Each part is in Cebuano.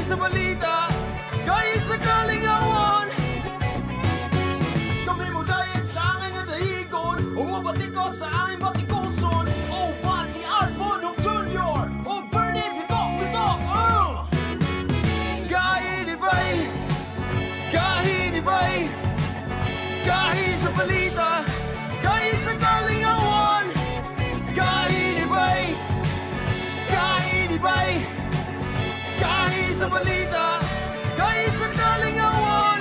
Sa balita, kahit sa kalingawan. Kami mo dayat sa angay nga daigon, ug mobatikot sa aming batikonson. Oh, Bati Art Bonong Jr. Oh, Bernie Bitok Bitok. Kahinibay, kahinibay, kahit sa balita, kahit sa kalingawan. Kahinibay, kahinibay, kahit sa balita, kahit sa kalingawan.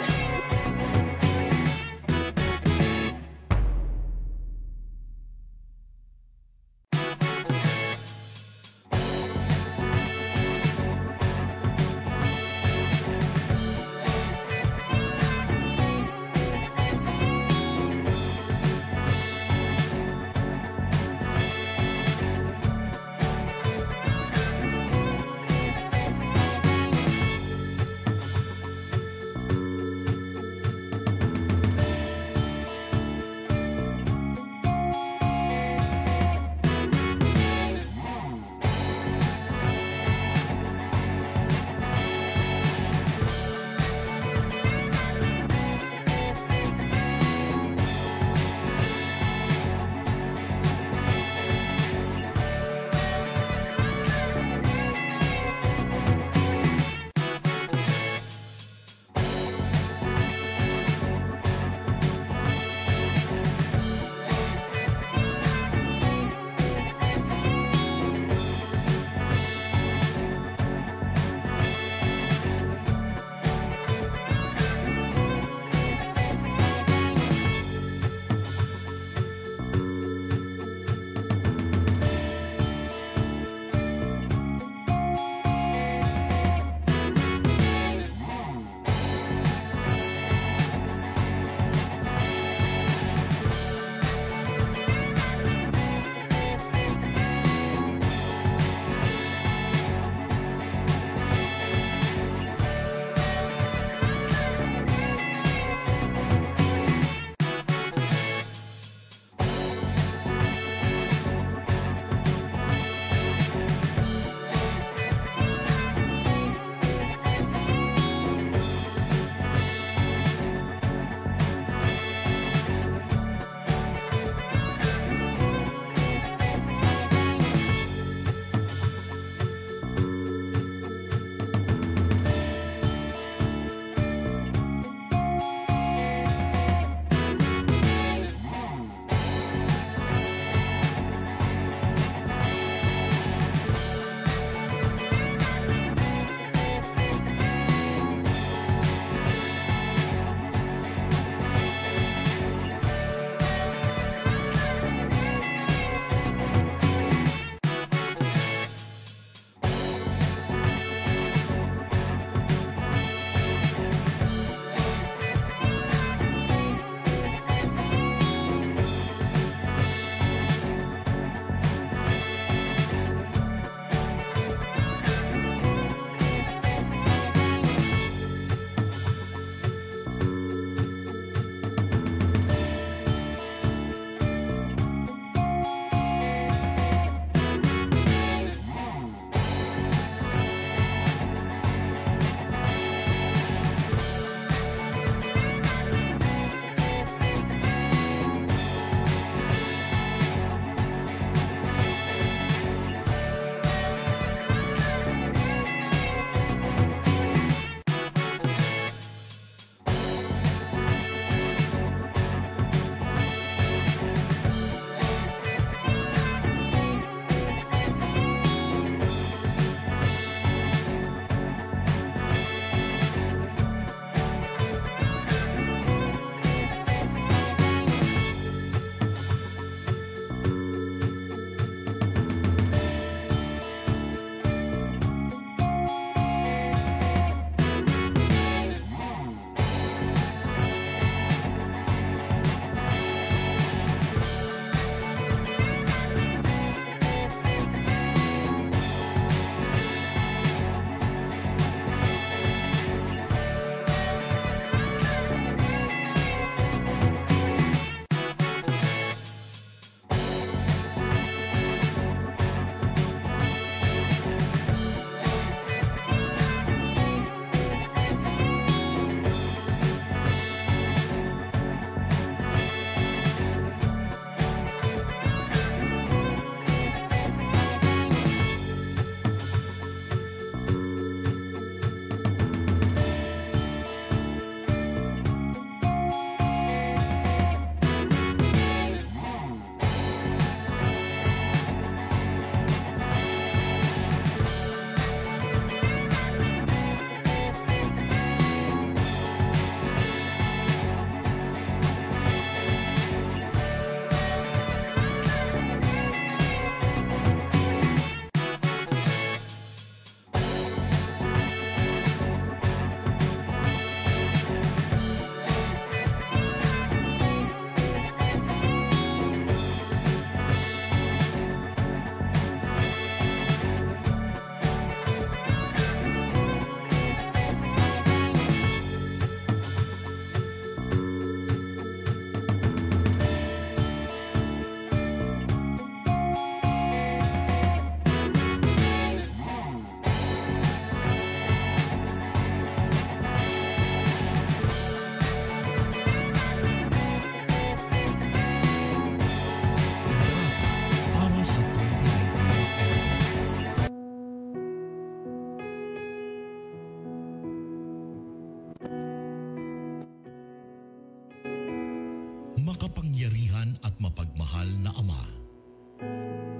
Dakilan at mapagmahal na Ama,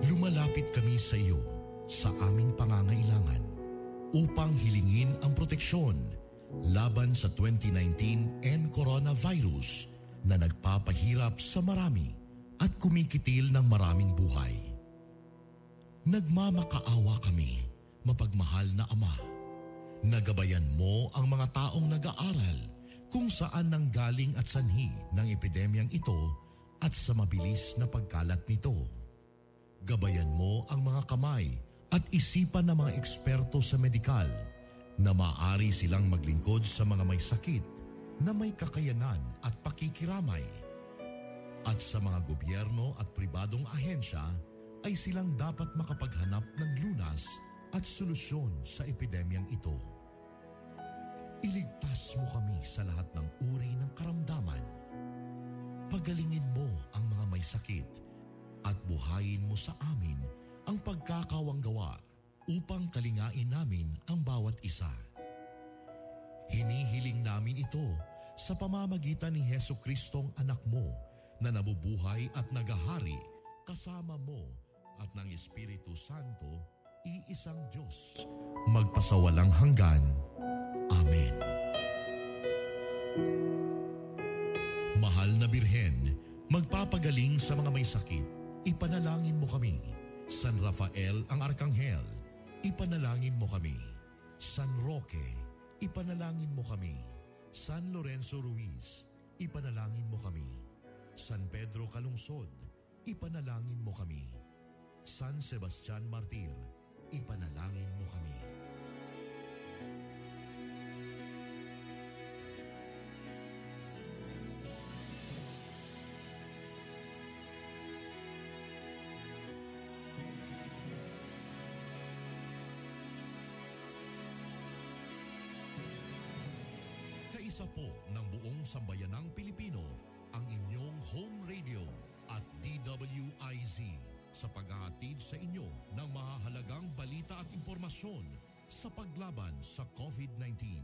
lumalapit kami sa iyo sa aming pangangailangan upang hilingin ang proteksyon laban sa 2019 N coronavirus na nagpapahirap sa marami at kumikitil ng maraming buhay. Nagmamakaawa kami, mapagmahal na Ama. Nagabayan mo ang mga taong nag-aaral kung saan nanggaling at sanhi ng epidemyang ito at sa mabilis na pagkalat nito. Gabayan mo ang mga kamay at isipan ng mga eksperto sa medikal na maaari silang maglingkod sa mga may sakit na may kakayanan at pakikiramay. At sa mga gobyerno at pribadong ahensya ay silang dapat makapaghanap ng lunas at solusyon sa epidemyang ito. Iligtas mo kami sa lahat ng uri ng karamdaman. Pagalingin mo ang mga may sakit at buhayin mo sa amin ang pagkakawanggawa upang kalingain namin ang bawat isa. Hinihiling namin ito sa pamamagitan ni Heso Kristong anak mo na nabubuhay at nagahari kasama mo at ng Espiritu Santo, iisang Diyos, magpasawalang hanggan. Amen. Mahal na Birhen, magpapagaling sa mga may sakit, ipanalangin mo kami. San Rafael ang Arkanghel, ipanalangin mo kami. San Roque, ipanalangin mo kami. San Lorenzo Ruiz, ipanalangin mo kami. San Pedro Calungsod, ipanalangin mo kami. San Sebastian Martir, ipanalangin mo kami. Kaisa po ng buong sambayanang Pilipino ang inyong home radio at DWIZ sa paghahatid sa inyo ng mahahalagang balita at impormasyon sa paglaban sa COVID-19.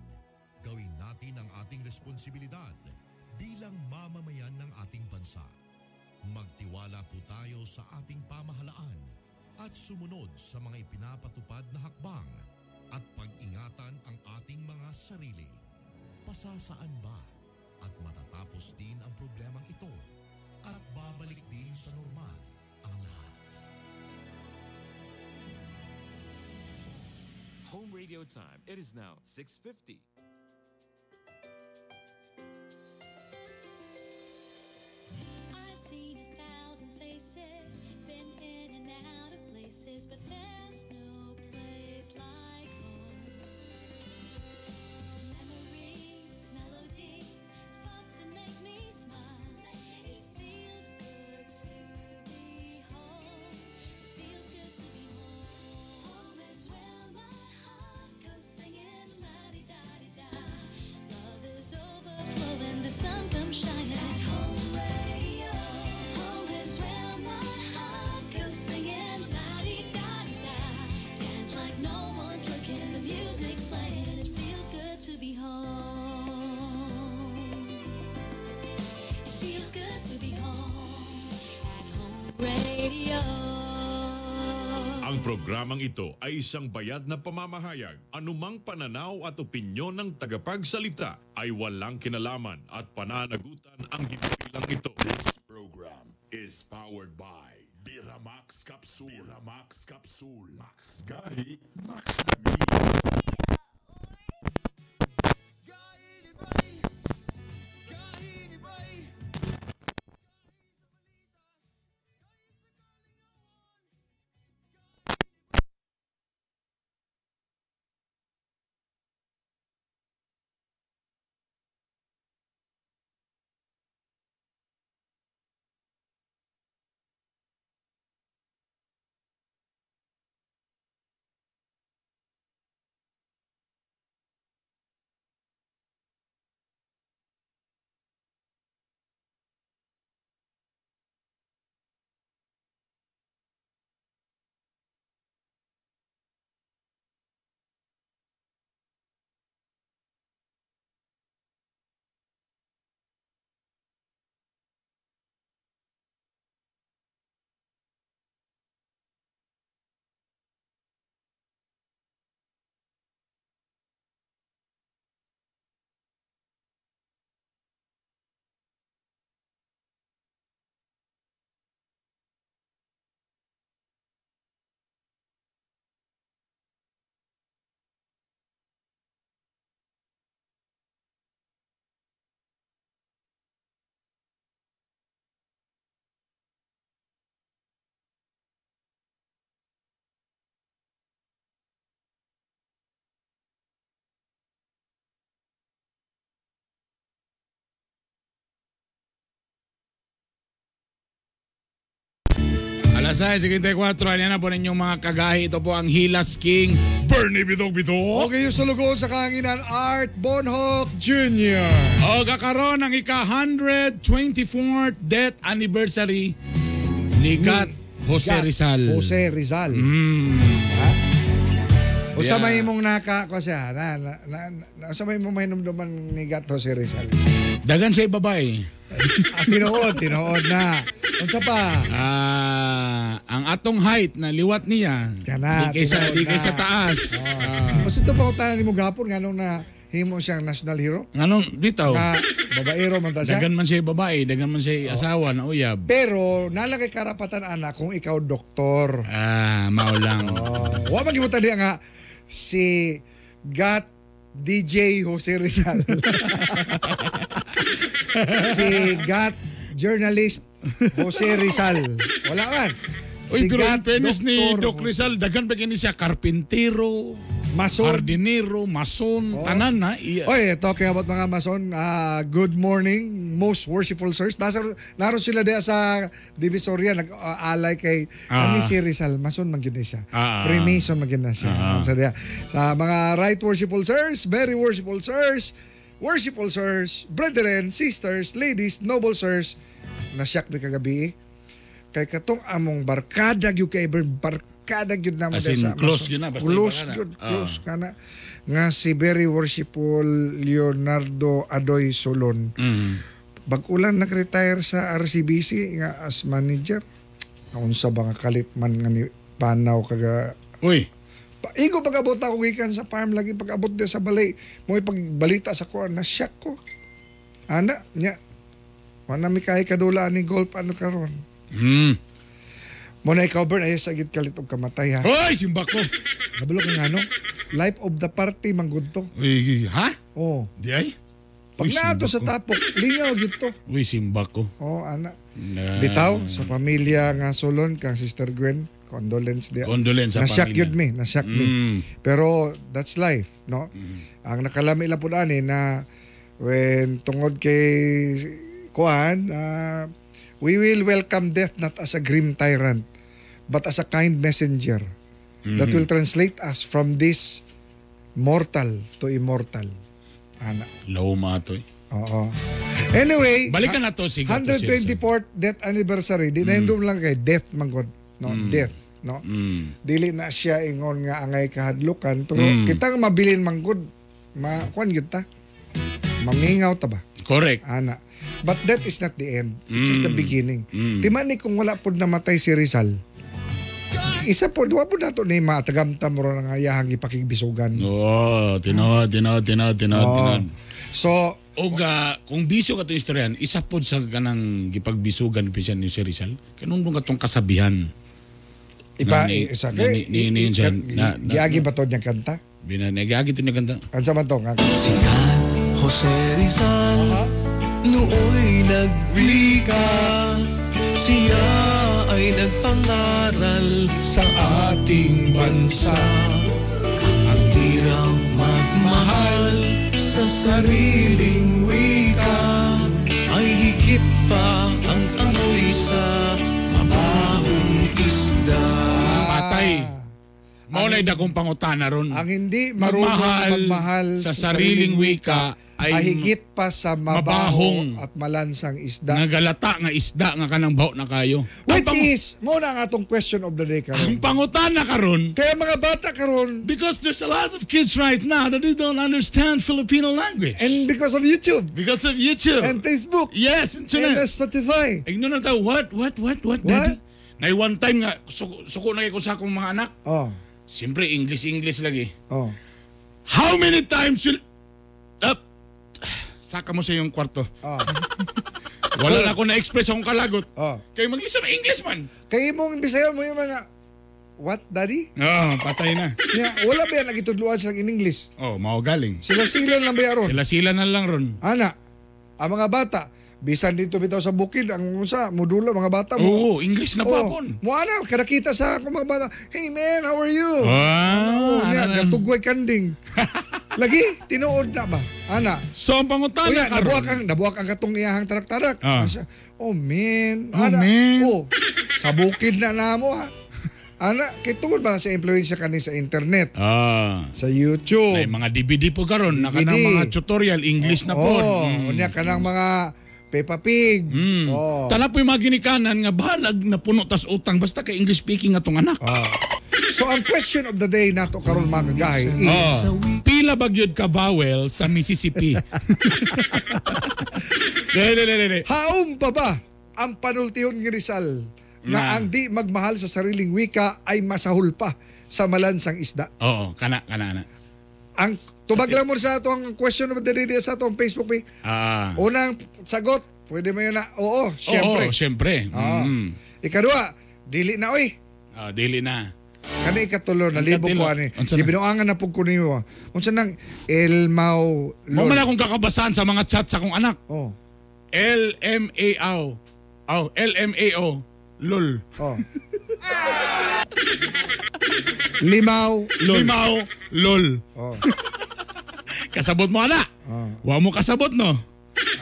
Gawin natin ang ating responsibilidad bilang mamamayan ng ating bansa. Magtiwala po tayo sa ating pamahalaan at sumunod sa mga ipinapatupad na hakbang at pag-ingatan ang ating mga sarili. Pasasaan ba at matatapos din ang problemang ito at babalik din sa normal ang lahat. Home radio time. It is now 6:50. I've seen 1,000 faces, been in and out of places, but there's no place like home. Memories, melodies, thoughts that make me smile. It feels good to be home. It feels good to be home. Home is where my heart goes singing la-di-da-di-da. Love is overflowing, the sun comes shining. Home radio. Home is where my heart goes singing la-di-da-di-da. Dance like no one's looking, the music's playing. It feels good to be home. It feels good to be home at Home Radio. Ang programang ito ay isang bayad na pamamahayag. Anumang pananaw at opinyon ng tagapagsalita ay walang kinalaman at pananagutan ang himpilang ito. This program is powered by Biramax Capsule. Biramax Capsule. Max Gahi, Max Lami. Alas 6:54, ayan na po ninyong mga kagahi. Ito po ang Hilas King, Bernie Bitog Bitog. Okay, yung sulugoon sa kahanginan, Art Bonhoc Jr. O kakaroon ang ika-124th death anniversary ni Gat Jose Gat Rizal. Jose Rizal. Ha? Usa may imong naka kasi na, na, na, na usa may imong mahinumduman ni Gat Jose Rizal. Dagan siya babae. Ah, tinuod, tinuod na. Unsa pa? Ang atong height na liwat niya. Kana, di kaysa, tinuod di kaysa na. taas. Kasi ito pangutanan nimo gapon nganong na himo siyang national hero? Nganong bitaw? Nga babaero man ta siya. Dagan man siya babae, dagan man siya asawa na uyab. Pero nalagay karapatan ana kung ikaw doktor. Ah, mao lang. Oh, wa man gyud diya nga si Gat DJ Jose Rizal. Si Gat journalist Jose Rizal. Wala man. Uy, Si pero in Gat fairness ni Doktor Doc Rizal, dagan pa kini siya karpintero, Mason. hardinero, mason, tanan na. Iya. Oy, talking about mga Mason, good morning, most worshipful sirs. Nasa, naroon sila diya sa Divisoria, nag-alay kay kani si Rizal, Mason man gyud ni siya. Freemason man gyud na siya. Sa diya. Sa mga right worshipful sirs, very worshipful sirs, worshipful sirs, brethren, sisters, ladies, noble sirs, nasyak mi kagabi eh. Kay katong among barkada gyud kay Bern, barkada gyud namo As in, diya sa close Mason. gyud na, basta Close iba ka na. gyud, close kana nga si very worshipful Leonardo Adoy Solon. Bag-o lang nag-retire sa RCBC nga as manager. Unsa ba nga kalit man nga ni panaw kaga Uy, Pa, igo pag-abot ako gikan sa farm lagi pag-abot di sa balay mo pagbalita sa kuan na shock ko. Ana nya. Wala mi kay kadula ni golf ano karon. Mo na ikaw Bern ay sa gid kalit og kamatay ha. Uy, simba ko. Kabalo ka nga no. Life of the party manggod to. Uy, ha? Oh. Di ay? Pag Uy, naato simba sa ko. tapok, lingaw gyud to. Uy, simba ko. Oh, ana. Na- Bitaw sa pamilya nga Solon kang Sister Gwen, condolence dia. Condolence sa Nasyak pamilya. yun mi, nasyak mi. Pero that's life, no? Ang nakalami lang pud ani na when tungod kay kuan, we will welcome death not as a grim tyrant but as a kind messenger that will translate us from this mortal to immortal. Ana. Loma to eh. Oo. Anyway, Balikan na to si Gato 124th death anniversary. Di na mm. lang kay death man gud, no? Death, no? Dili na siya ingon nga angay kahadlukan pero kitang mabilin man gud, ma kuan gyud ta. Mamingaw ta ba? Correct. Ana. But that is not the end. It's just the beginning. Di man ni kung wala pod namatay si Rizal. Isa pod wa pod nato ni matagamtam ro nga iyahang ipakigbisugan. Oo, tinood, tinood, tinood, tinood, Oo. tinood. So, Og kung biso ka itong istoryan, isa pod sa kanang gipagbisugan pa siya ni si Rizal. Kanong nung katong kasabihan. ipa Na ni- isa na kay ni- siya, giagi ba to niyang kanta? Binanagagi ito niya kanta. Ansa man to nga? Sikat Jose Rizal nooy nagwika. Siya ay nagpangaral sa ating bansa. Ang hirang magmahal sa sariling wika ay higit pa ang amoy sa mabahong isda. Patay. Mao na'y dakong pangutana ron. Ang hindi marunong Magmahal magmahal sa sariling wika ay, ay higit pa sa mabaho mabahong at malansang isda. Nagalata nga isda nga kanang baho na kayo. Which is, mo na ang atong question of the day Ang karon. pangutana karon Kaya mga bata karon because there's a lot of kids right now that they don't understand Filipino language. and because of YouTube because of YouTube. and Facebook yes, and internet. Spotify. Igno na tao, what, What? daddy? Nay one time nga, suko, suko na kay ko sa akong mga anak. Oh, Siyempre, English, English lagi. oh. How many times will... Up! Saka mo sa iyong kwarto. Oh. Wala na ako na-express akong kalagot. Oh. Kay mag-listen na English man. Kay imong Bisayon mo yung na what, daddy? Oh, patay na. Nya, wala ba yan nagitudluan silang in English? Oh, mao galing. Sila-sila lang ba ron? Sila-sila na lang ron. Ana, ang mga bata, bisan dito bitaw sa bukid, ang usa, modulo, mga bata mo. Oo, English na Oh, pa pon. mo ana, kada kita sa akong mga bata, hey man, how are you? Ah, Ano, niya, ana na. gatugway kanding. Lagi tinuod na ba? Ana. So ang pangutana Uya, karon. nabuak ang katong iyahang tarak-tarak. Ah. Siya, oh man. Oh, Ana, man. Oh, sa bukid na namo ha. Ana, kay tungod ba sa influensya kani sa internet, sa YouTube. May mga DVD po karon, na DVD. kanang mga tutorial English na po. Oh, unya kanang mga Peppa Pig. Oh. Tala po yung mga ginikanan nga bahalag na puno tas utang basta kay English speaking atong anak. So ang question of the day nato karon mga kagahi is Oh. Pila ba gyud ka vowel sa Mississippi? Dili, dili, dili. Haom pa ba ang panultihon ni Rizal na Na. ang di magmahal sa sariling wika ay masahol pa sa malansang isda? Oo, kana kana na. Ang tubag lang mo sa ato ang question of the day sa atong Facebook page. Unang sagot, pwede mo yun na, oo, siyempre. Oo, siyempre. Oo. Mm. Ikaduha, dili na oy. Ah, dili na. Kani ikatulo, nalibog ko ani. Unsa na? Gibinuangan na pug ko nimo. Unsa nang Elmau Mo man akong kakabasahan sa mga chat sa akong anak. Oh. L M A O. Oh, L M A O. Lol. Oh. Limaw, lol. Limaw, lol. Oh. Kasabot mo ana. Oh. Wa mo kasabot no.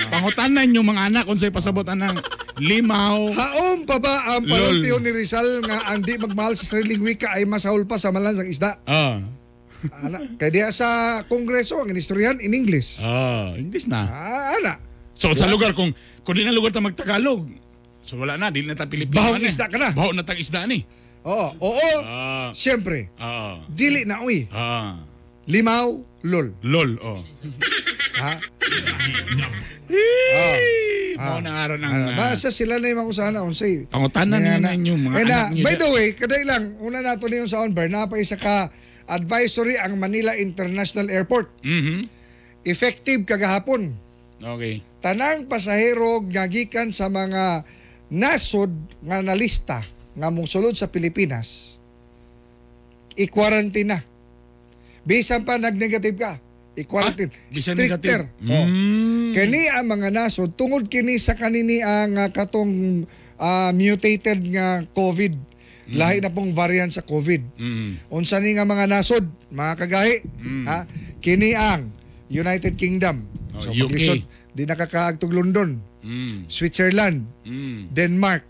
Pangutanan yung mga anak unsay pasabot anang limaw. Haom pa ba ang Lol. panultihon ni Rizal nga ang di magmahal sa sariling wika ay masahol pa sa malansang isda? Ana, kay diha sa kongreso ang inistoryahan in English. English na. Ana. So sa lugar kung di na lugar ta magtagalog. So wala na, dili na ta Pilipino. Bahong ani. isda ka na. Bahong na tang isda ni. Oo, oo. Siyempre. Dili na uy. Limaw, lol. Lol, oh. Ha? Mao na araw ng Basta sila na yung mga usana unsay. Pangutanan Nga na ninyo mga Eh na, anak niyo. By the way, kaday lang, una nato na yung sa on bar, napa isa ka advisory ang Manila International Airport. Effective kagahapon. Okay. Tanang pasahero nga gikan sa mga nasod nga nalista nga mongsulod sa Pilipinas, i-quarantine na. Bisan pa nag-negative ka, i-quarantine. Bisan Stricter. negative. Oh. Kini ang mga nasod tungod kini sa kanini ang katong mutated nga COVID. Lahi na pong variant sa COVID. Unsa ni nga mga nasod, mga kagahi, ha? Kini ang United Kingdom. Oh, So UK. maglisod, di nakakaagtog London, Switzerland, Denmark,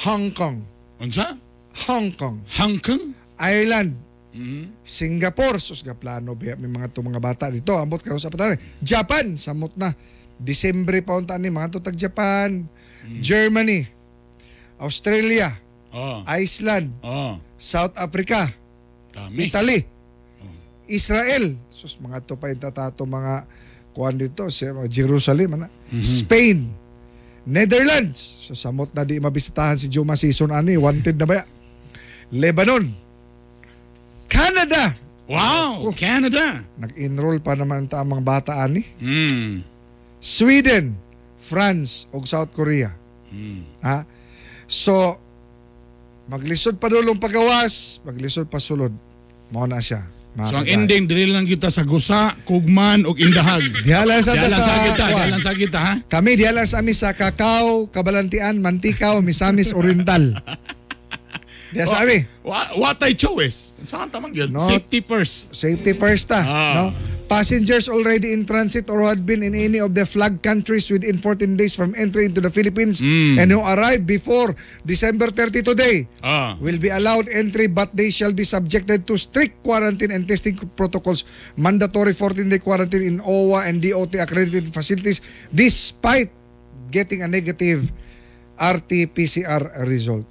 Hong Kong. Unsa? Hong Kong. Hong Kong? Ireland. Singapore, sus gaplano biya may mga to mga bata dito. Ambot karon sa patan. Japan, samot na. Disembre pa unta ni mga to tag Japan, Germany, Australia, Iceland, South Africa, Dami. Italy, Israel. Sus mga to pa yung tatato mga kuan dito sa mga Jerusalem ana. Spain, Netherlands. So samot na di mabisitahan si Juma season ani, wanted na ba ya? Lebanon, Canada. Wow, Canada. Nag-enroll pa naman ta ang mga bata ani. Sweden, France ug South Korea. Ha? So maglisod pa dulong pagawas, maglisod pa sulod. Mao na siya. Mga So ang kagaya. ending dili lang kita sa gusa, kugman ug indahag. Diha lang sa Diha lang sa sa kita, kuwan. diha lang sa kita ha. Kami diha lang sa amin sa Kakao, Kabalantian, Mantikaw, Misamis Oriental. Diha sa amin. What I choice? Saan tamang yun? No. Safety first. Safety first ta, no? Passengers already in transit or had been in any of the flag countries within 14 days from entry into the Philippines and who arrived before December 30 today will be allowed entry but they shall be subjected to strict quarantine and testing protocols. Mandatory 14-day quarantine in OWA and DOT accredited facilities despite getting a negative RT-PCR result.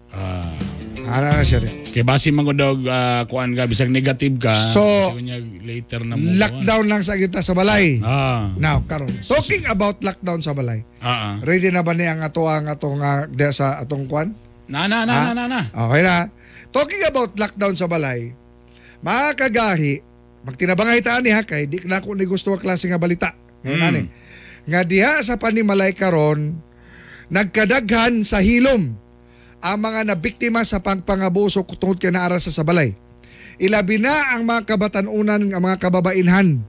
Ano na siya di? Kay base man ko daw kuan ka bisag negative ka. So, basi kunya later na mo. Lockdown lang sa kita sa balay. Now, karon. Talking about lockdown sa balay. Ready na ba niya ang ato ang atong diya sa atong kwan? Na na na Ha? na na na. Okay na. Talking about lockdown sa balay, mga kagahi, magtinabangay ta ani ha kay di na ako ni gusto ang klase nga balita. Ngayon ani. Nga diha sa panimalay karon, nagkadaghan sa hilom ang mga nabiktima sa pagpangabuso tungod kay naara sa balay. Ilabi na ang mga kabatanunan, ang mga kababainhan.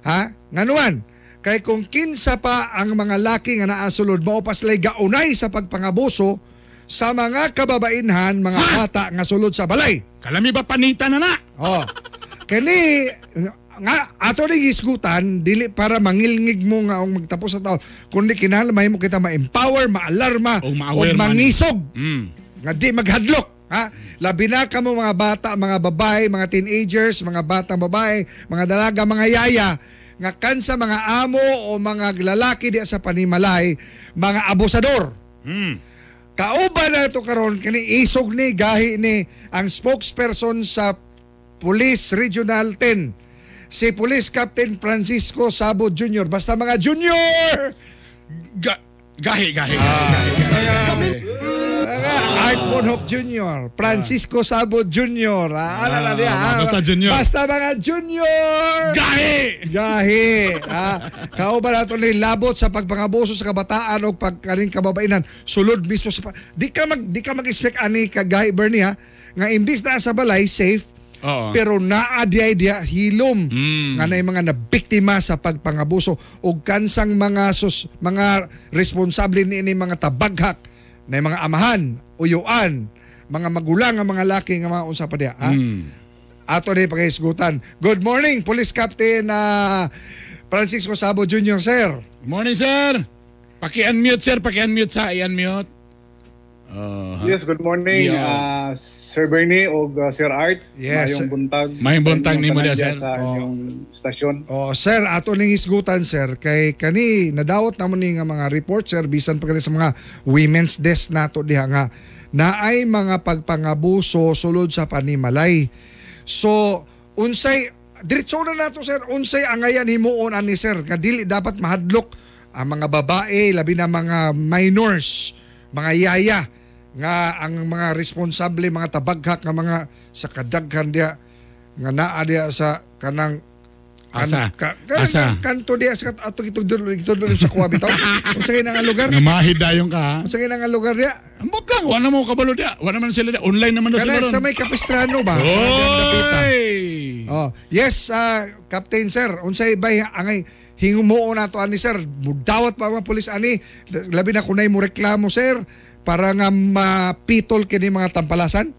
Ha? Nganuan, kay kung kinsa pa ang mga laki nga naa sulod mao pa sila'y gaunay sa pagpangabuso sa mga kababainhan, mga bata nga sulod sa balay. Kalami ba panita na na? Oh. Kani nga ato ning hisgutan dili para mangilngig mo nga og magtapos sa taon, kundi kinahanglan mahimo kita ma-empower, maalarma Og ma-aware og man. mangisog. Nga di maghadlok, ha? Labi na kamo mga bata, mga babae, mga teenagers, mga batang babae, mga dalaga, mga yaya, nga kansa mga amo o mga lalaki di sa panimalay, mga abusador. Kauban na ito karon kini isog ni gahi ni ang spokesperson sa Police Regional 10, si Police Captain Francisco Sabo Jr. Basta mga junior! Gahi, gahi, gahi. Basta nga, Art Bonhoff Jr., Francisco Sabo Jr. Alala niya. Basta junior. Basta mga junior! Gahi! Gahi! Kauban nato ni labot sa pagpangabuso sa kabataan o pagkaring kababainan. Sulod mismo sa... Di ka mag-expect ani kagahi Bernie ha, nga imbis na sa balay, safe, Oo. pero naa diay diya hilom nga nay mga nabiktima sa pagpangabuso og kansang mga mga responsable niini mga tabaghak na mga amahan, uyuan, mga magulang nga mga laki nga mga unsa pa diha. Ha? Ato ni paghisgutan. Good morning, Police Captain Francisco Sabo Jr., sir. Good morning, sir. Paki-unmute, sir. Paki-unmute sa i-unmute. Yes, good morning, Yeah. Sir Bernie o Sir Art. Yes. Mayong buntag. Mayong buntag nimo diha, sir. Sa inyong stasyon. Oh, sir, ato ning hisgutan, sir, kay kani nadawat namo ni nga mga report, sir, bisan pa kani sa mga women's desk nato diha nga naay mga pagpangabuso sulod sa panimalay. So, unsay diretso na nato, sir, unsay angayan himuon ani, sir, nga dili dapat mahadlok ang mga babae, labi na mga minors, mga yaya nga ang mga responsable, mga tabaghak nga mga sa kadaghan diha nga naa diha sa kanang Asa? Asa? Kanto diha sa ato gitudlo sa kuha bitaw. Unsa kay nga lugar? Namahid dayon ka, ha? Unsa kay nga lugar diha? Ambot lang, wala mo kabalo diha. Wala man sila diha. Online naman daw sila Kana ron. sa may Capistrano ba? Oy! Oh, yes, Captain sir, unsay bay angay hingumuo nato ani sir? Mudawat pa mga pulis ani, labi na kunay mo reklamo sir para nga mapitol kini mga tampalasan?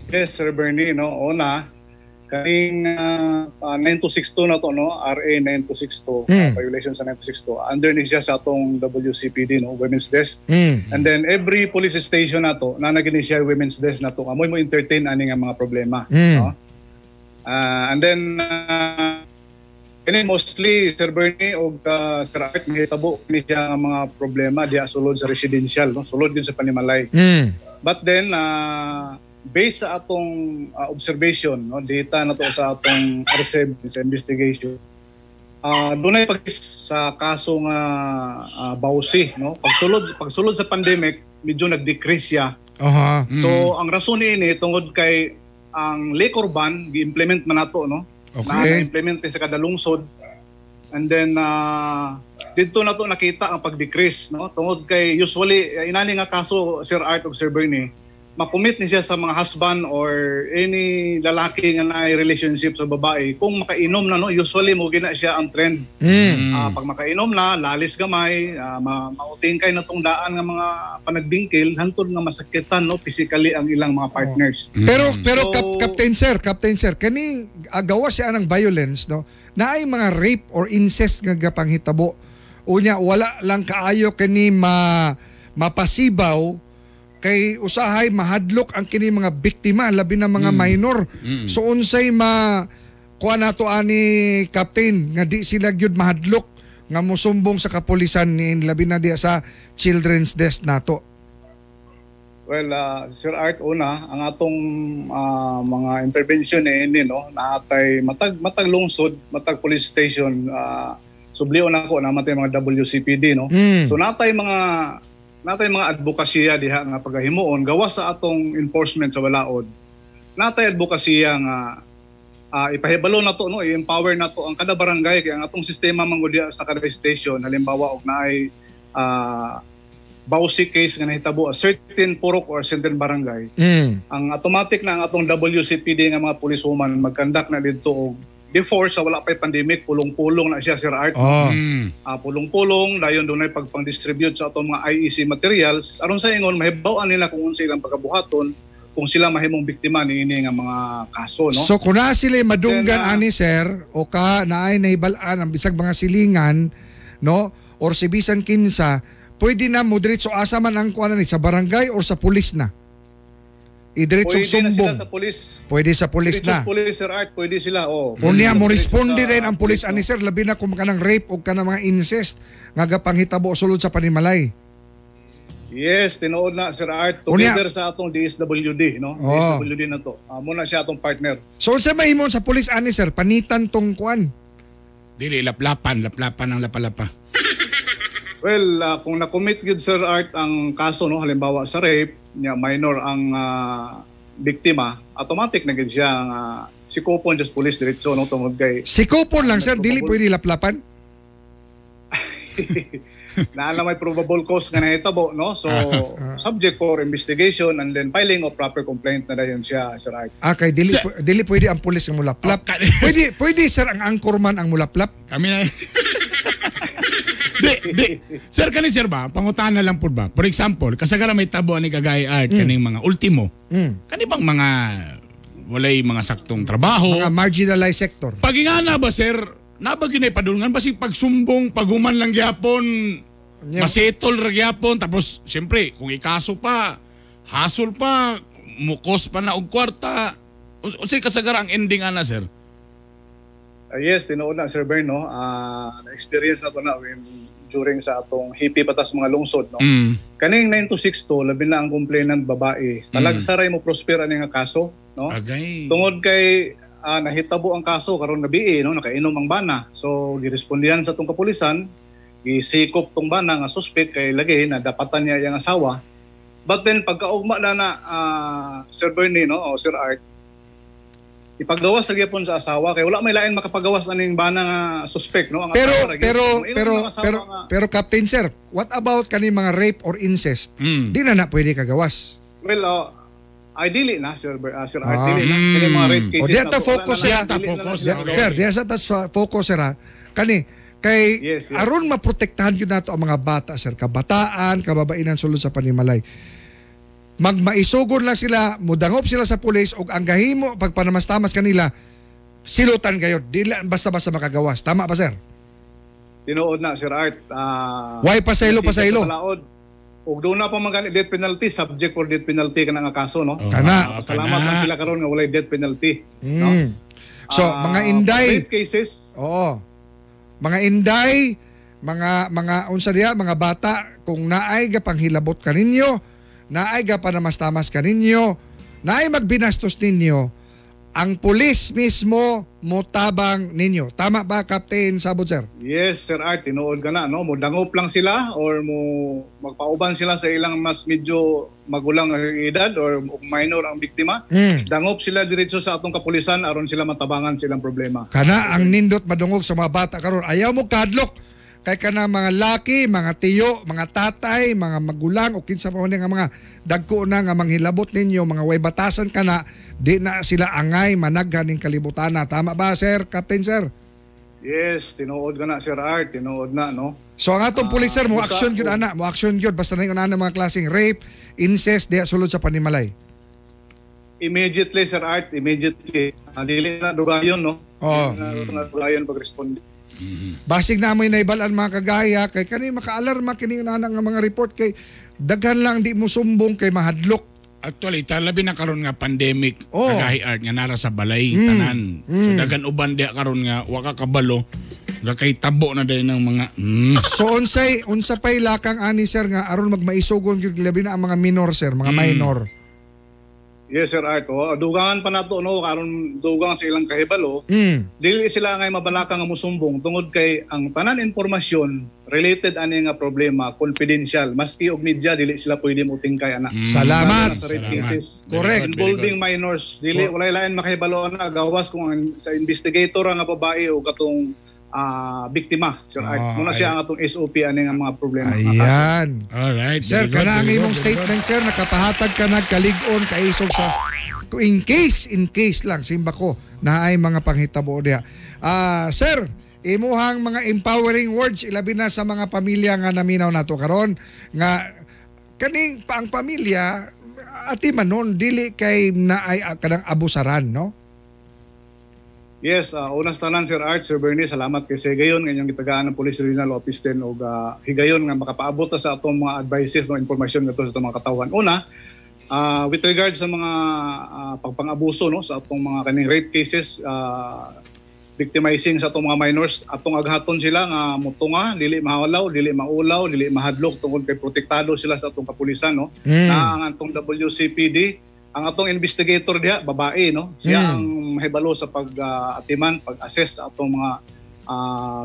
Yes, Sir Bernie, no. Una, kaning 9262 na to, no, RA 9262, violation sa 9262. Under ni siya sa atong WCPD, no, Women's Desk. And then every police station na to, nanagini siya Women's Desk na to. Amoy mo entertain ani nga mga problema, no? And then kini mostly Sir Bernie og Sir Art mahitabo ni siya nga mga problema diha sulod sa residential, no, sulod din sa panimalay. But then based sa atong observation, no, data na to sa atong R7 sa investigation, dunay pag sa kaso nga bawsi, no, pagsulod sa pandemic medyo nag-decrease siya. Aha. So ang rason niini tungod kay ang liquor ban gi-implement man nato, no. Okay. Na-implement sa kada lungsod. And then didto na to nakita ang pag-decrease, no, tungod kay usually inani nga kaso Sir Art og Sir Bernie, makommit ni siya sa mga husband or any lalaki nga naay relationship sa babae kung makainom na, no, usually mo gina siya ang trend. Pag makainom na, lalis gamay, mauting kay na tong daan nga mga panagbingkil hantod nga masakitan, no, physically ang ilang mga partners. Pero So, Captain sir, kaning gawa siya ng violence, no, naay mga rape or incest nga gapanghitabo. Unya wala lang kaayo kani mapasibaw kay usahay mahadlok ang kini mga biktima labi na mga minor. So unsay ma kuha nato ani Captain nga di sila gyud mahadlok nga mosumbong sa kapulisan ni labi na diya sa children's desk nato? Well, Sir Art, una, ang atong mga intervention ini, no, naatay matag lungsod, matag police station, sublion nako namatay mga WCPD, no. So natay mga advokasya diha nga pagahimuon gawas sa atong enforcement sa balaod. Natay advokasya nga ipahibalo nato, no, i-empower nato ang kada barangay kay ang atong sistema man gud diha sa kada station, halimbawa og naay bawsi case nga nahitabo a certain purok or certain barangay, ang automatic na ang atong WCPD nga mga policewoman magkandak na didto og before sa wala pay pandemic, pulong-pulong na siya Sir Art. Pulong-pulong dayon dunay pagpang-distribute sa atong mga IEC materials aron sa ingon mahibaw-an nila kung unsa ilang pagabuhaton kung sila mahimong biktima niini nga mga kaso, no? So kung naa sila madunggan Then, ani sir o ka naay nahibal-an ang bisag mga silingan, no, or si bisan kinsa, pwede na mo diretso asa man ang kuan ni sa barangay or sa pulis na. Idiretso Pwede na sumbong. sila sa pulis. Pwede sa pulis Diretso na. sa pulis, Sir Art, pwede sila. Oh. Unya mo Diretso responde sa rin ang pulis no? ani sir, labi na kung kanang rape o kanang mga incest nga gapanghitabo sulod sa panimalay. Yes, tinuod na Sir Art Unya. together sa atong DSWD, no? Oh. DSWD na to. Muna siya atong partner. So unsa mahimon sa pulis ani sir, panitan tong kuan? Dili laplapan, laplapan ang lapalapa. Well, kung na-commit gyud Sir Art ang kaso, no, halimbawa sa rape, nya minor ang biktima, automatic na gyud siya ang sikopon just police diretso, no, tungod kay Sikopon lang sir, dili pwede laplapan. naa na may probable cause nga nahitabo, no? So subject for investigation and then filing of proper complaint na dayon siya, Sir Art. Ah, kay dili dili pwede ang pulis nga mulaplap. Oh, Pwede sir ang anchorman ang mulaplap. Kami na. Di. Sir, kani sir ba? Pangutahan na lang po ba? For example, kasagaran may tabo ani kagay Art kaning mga ultimo. Kani bang mga walay mga saktong trabaho? Mga marginalized sector. Pagingana ba sir? Naba ginay padulngan basig pagsumbong, paguman lang gyapon, masetol ra gyapon, tapos siyempre kung ikaso pa, hasol pa, mukos pa na og kwarta. Unsay kasagaran ang ending ana sir? Yes, tinuod na Sir Bern, no. Na-experience na to na during sa atong hippie patas mga lungsod, no. Kaning 9262 labi na ang complainant babae. Talagsaray mo prosper ani nga kaso, no? Agay. Tungod kay nahitabo ang kaso karon gabi, no, nakainom ang bana. So girespondihan sa atong kapulisan, gisikop tong bana nga suspect kay lagi na dapatan niya iyang asawa. But then pagkaugma na na Sir Bernie, no, o Sir Art, ipagawas sa gyapon sa asawa kay wala may lain makapagawas aning bana nga suspect, no, ang Pero asawa ra gyud. pero pero pero pero Captain sir, what about kani mga rape or incest? Di na na pwede kagawas. Well, ideally na Sir Sir Art, dili na kani mga rape cases. O di ta na to, focus wala siya. na, dili na na Di- Sir, di sa ta focus sir ha. Kani kay Yes, yes. aron maprotektahan gyud nato ang mga bata sir, kabataan, kababainan sulod sa panimalay. Magmaisugod lang sila, mudangop sila sa pulis ug ang gahimo pagpanamastamas kanila, silutan kayo, di lang basta-basta makagawas. Tama ba sir? Tinuod na Sir Art. Why pasaylo, pasaylo? Ug doon na pa man gani death penalty, subject for death penalty kana nga kaso, no? Kana. Salamat lang sila karon nga walay death penalty, no? So, mga inday, rape cases. Oo. Mga inday, mga unsa diha, mga bata, kung naay gapanghilabot kaninyo, naay gapanamastamas kaninyo, naay magbinastos ninyo, ang pulis mismo motabang ninyo. Tama ba, Captain Sabot, sir? Yes, Sir Art, tinuod ka na, no? Modangop lang sila or mo magpauban sila sa ilang mas medyo magulang ang edad or minor ang biktima. Dangop sila diretso sa atong kapulisan aron sila matabangan silang problema. Kana ang nindot madungog sa mga bata karon. Ayaw mo kadlok kay kana mga laki, mga tiyo, mga tatay, mga magulang o kinsa pa man nga mga dagko na nga manghilabot ninyo, mga way batasan kana, di na sila angay managhan ning kalibutana. Tama ba, sir, Captain sir? Yes, tinuod ka na, Sir Art, tinuod na, no? So ang atong pulis sir, mo action gyud ana, mo action gyud basta na yung ana mga klaseng rape, incest diha sulod sa panimalay. Immediately, Sir Art, immediately. Dili na dugayon, no? Oo. Dili na dugayon pag-responde. Basig na amoy naibalan mga kagaya kay kani makaalarma kini ana nga mga report kay daghan lang di mo sumbong kay mahadlok. Actually, talabi na karon nga pandemic, Oh. kagahi Art nga nara sa balay tanan. So daghan uban diha karon nga wa ka kabalo, nga kay tabo na dayon ng mga So unsay unsa pay lakang ani sir nga aron magmaisugon gyud labi na ang mga minor sir, mga minor. Yes, Sir Art. Oh, dugangan pa nato, no, karon dugang sa ilang kahibalo. Dili sila ngay mabalaka nga musumbong tungod kay ang tanan impormasyon related ani nga problema confidential. Maski og media dili sila pwede motingkay ana. Salamat. Sa rape Salamat. cases. Correct. Involving minors, dili walay lain makahibalo ana gawas kung ang, sa investigator nga babae o katong biktima, Sir Art. Muna siya ang atong SOP ani nga mga problema. Ayan. Alright. Sir, very good, kana ang very imong good, very statement sir, nakapahatag ka nagkalig-on kaisog sa in case lang simba ko na ay mga panghitabo diha. Sir, imuhang mga empowering words ilabi na sa mga pamilya nga naminaw nato karon nga kaning pa ang pamilya ati man nun dili kay naay kanang abusaran, no? Yes, unang tanan Sir Art, Sir Bernie, salamat kay sa higayon nga inyong gitagaan ng Police Regional Office 10 og higayon nga makapaabot ta sa atong mga advices no impormasyon ngadto sa atong mga katawhan. Una, with regard sa mga pagpangabuso no sa atong mga kaning rape cases, victimizing sa atong mga minors, atong aghaton sila nga mutunga, dili mahalaw, dili maulaw, dili mahadlok tungod kay protektado sila sa atong kapulisan no. Na ang atong WCPD, ang atong investigator diha babae no. Siya ang mahibalo sa pag-atiman, pag-assess sa atong mga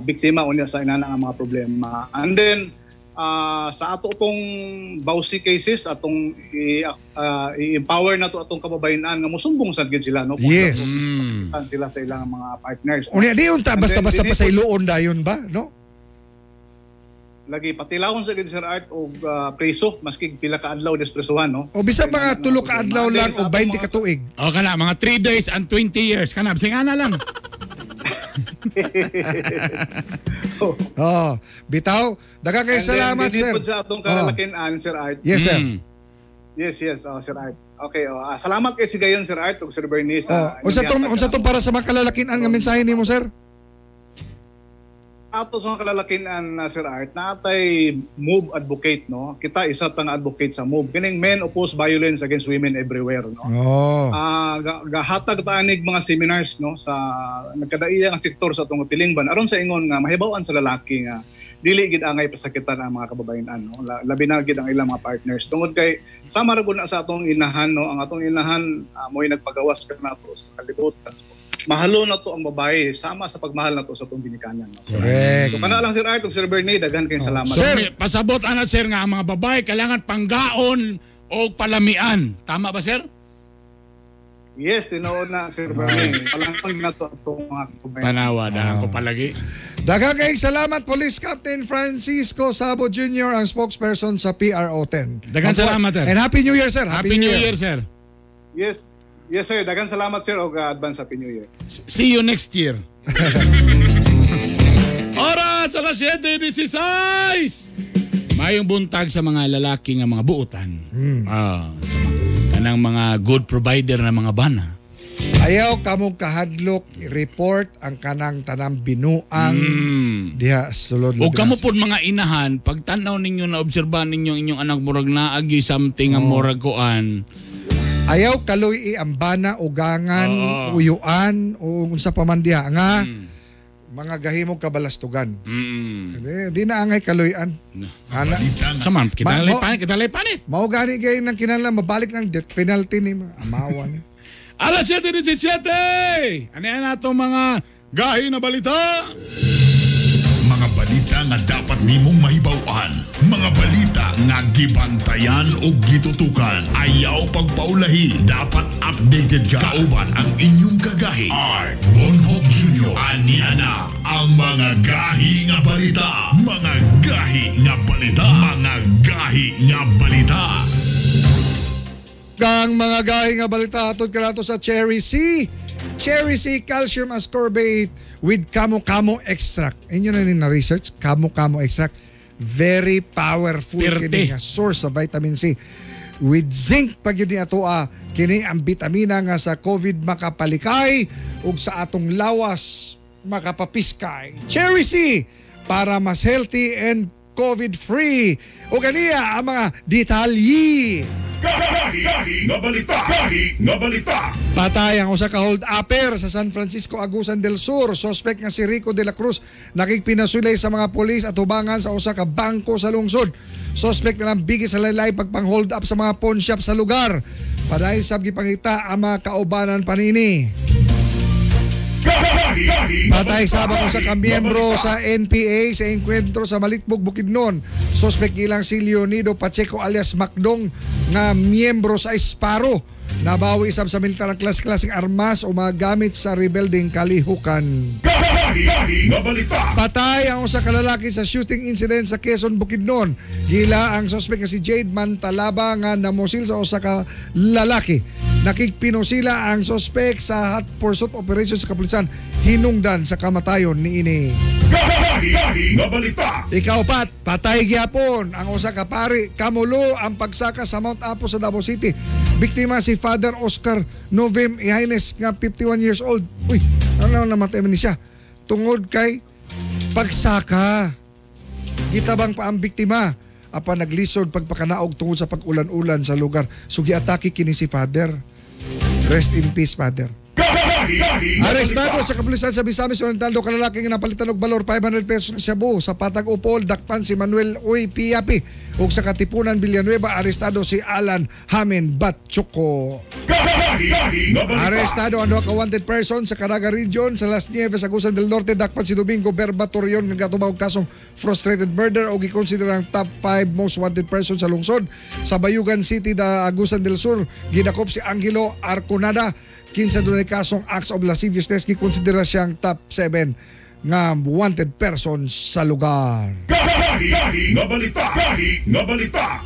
biktima unya sa inana nga mga problema. And then sa ato pong Bausi cases, atong i-empower na to atong kababayenan nga musumbong sad gid sila no. Kung Yes. masakitan sila sa ilang mga partners. No? Unya di unta And then, basta-basta dinhi pa sa iluon dayon ba, no? Lagi patilawon sa gid Sir Art og preso maski pila ka adlaw despresohan no. O bisan mga tulo ka adlaw lang o Sa atong 20 mga- ka tuig. O kana mga 3 days and 20 years kana bisag ana lang. Oh, bitaw, daghang kay And then, salamat dinhi sir. pod sa atong kalalakinan Sir Art. Yes sir. Yes, yes, Sir Art. Okay, salamat kay sigayon Sir Art ug Sir Bernie sa Oh, unsa tong para sa mga kalalakinan nga mensahe nimo sir? Ato sa mga kalalakinan na Sir Art, naatay MOVE advocate no. Kita isa tang advocate sa MOVE. Kining Men Oppose Violence Against Women Everywhere no. Oh. Gahatag ta anig mga seminars no sa nagkadaiya nga sektor sa atong tilingban aron sa ingon nga mahibaw-an sa lalaki nga dili gid angay pasakitan ang mga kababayenan no. Labi na gid ang ilang mga partners tungod kay sama ra gud na sa atong inahan no. Ang atong inahan mo'y nagpagawas kanato sa kalibutan. So, mahalo na to ang babae sama sa pagmahal na to sa atong ginikanan no. Correct. So kana lang Sir Art ug Sir Bernie, daghan kayong salamat. Sir, pasabot ana sir nga ang mga babae kailangan panggaon o palamian. Tama ba sir? Yes, tinuod na Sir Bernie. Palangkang na to atong mga kababayan. Tanawa na ako palagi. Daghang kayong salamat Police Captain Francisco Sabo Jr., ang spokesperson sa PRO 10. Daghang salamat, sir. And Happy New Year sir. Happy New Year sir. Yes. Yes sir, daghan salamat sir og advance Happy New Year. See you next year. Oras alas 7:16. Mayong buntag sa mga lalaki nga mga buotan. Sa mga, kanang mga good provider na mga bana. Ayaw kamong kahadlok report ang kanang tanang binuang diha sulod. O kamo pod mga inahan, pag tanaw ninyo na obserbahan ninyo inyong anak murag naagi something ang murag kuan. Ayaw kaloy ang bana ugangan, uyuan o unsa pa man diha nga mga gahimong kabalastugan. Di na angay kaloyan. Ana. Sa man, kita lay panit, kita lay panit. Mao gani kay nang kinahanglan mabalik ng death penalty ni amawan ni. Alas 7:17. Ano yan ato mga gahi na balita? Mga balita nga dapat nimong mahibaw-an. Mga balita nga gibantayan o gitutukan. Ayaw pagpaulahi. Dapat updated ka. Kauban ang inyong kagahi. Art Bonhoc Jr. Aniya na ang mga gahi nga balita. Mga gahi nga balita. Mga gahi nga balita. Kang mga gahi nga balita atod kanato sa Cherry C. Cherry C Calcium Ascorbate with Kamo-Kamo Extract. Inyo na ni na-research, Kamo-Kamo Extract. Very powerful Pirte. kini nga source of vitamin C. With zinc pag yun ni atoa, kini ang bitamina nga sa COVID makapalikay ug sa atong lawas makapapiskay. Cherry C para mas healthy and COVID-free. O ganiya ang mga detalye. Gahi nga balita. Gahi nga balita. Patay ang usa ka hold-upper sa San Francisco, Agusan del Sur. Suspect nga si Rico de la Cruz nakigpinasulay sa mga pulis at hubangan sa usa ka bangko sa lungsod. Suspect na lang bigi sa laylay pagpang-hold up sa mga pawn shop sa lugar. Padayon sab gipangita ang mga kaubanan panini. Patay sab ang usa ka miyembro sa NPA sa engkwentro sa Malitbog, Bukidnon. Suspect ilang si Leonido Pacheco alias Macdong nga miyembro sa Esparo. Nabawi isab sa militar ang klas-klaseng armas o mga gamit sa rebelding kalihukan. Patay ang usa ka lalaki sa shooting incident sa Quezon, Bukidnon. Gila ang suspect nga si Jade Mantalaba nga namusil sa usa ka lalaki. Nakigpinusila ang suspect sa hot pursuit operation sa kapulisan hinungdan sa kamatayon niini. Gahi nga balita. Ikaupat, patay gyapon ang usa ka pari, kamulo ang pagsaka sa Mount Apo sa Davao City. Biktima si Father Oscar Novem Ihaines nga 51 years old. Uy, ano namatay man ni siya? Tungod kay pagsaka. Gitabang pa ang biktima apan naglisod pagpakanaog tungod sa pag-ulan-ulan sa lugar. So giatake kini si Father. Rest in peace, Father. Arestado sa kapulisan sa Misamis Oriental do kalalaki nga napalitan og balor 500 pesos nga shabu sa Patag Upol, dakpan si Manuel Uy Piapi ug sa Katipunan Villanueva arestado si Alan Hamen Batchuco. Arestado ang duha ka wanted person sa Caraga Region sa Las Nieves, Agusan del Norte, dakpan si Domingo Berba Torion nga gatubag og kasong frustrated murder o gikonsiderang top 5 most wanted person sa lungsod. Sa Bayugan City, da Agusan del Sur, gidakop si Angelo Arconada kinsa dunay kasong acts of lasciviousness, gikonsidera siyang top 7 nga wanted person sa lugar. Gahi nga balita. Gahi nga balita.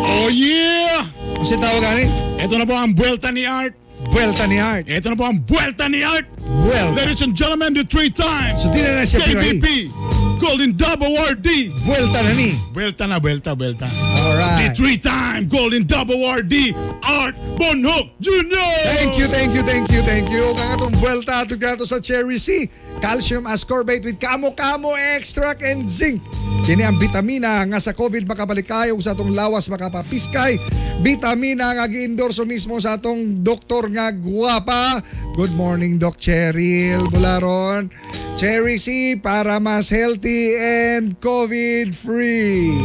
Oh yeah! Unsa tawag ani? Ito na po ang Buelta ni Art. Buelta ni Art. Ito na po ang Buelta ni Art. Buelta. Ladies and gentlemen, the 3 times. So di na siya KBP, Golden Dub Awardee. Buelta na ni. Buelta na, buelta, buelta. Alright. The 3-time Golden Dub Awardee, Art Bonhoc Jr. Thank you, thank you, thank you, thank you. Kung atong buelta atong gato sa Cherry C, calcium ascorbate with kamo-kamo extract and zinc. Kini ang bitamina nga sa COVID makabalikay ug sa atong lawas makapapiskay. Bitamina nga gi-endorso mismo sa atong doktor nga guwapa. Good morning, Doc Cheryl Bularon. Cherry C para mas healthy and COVID-free.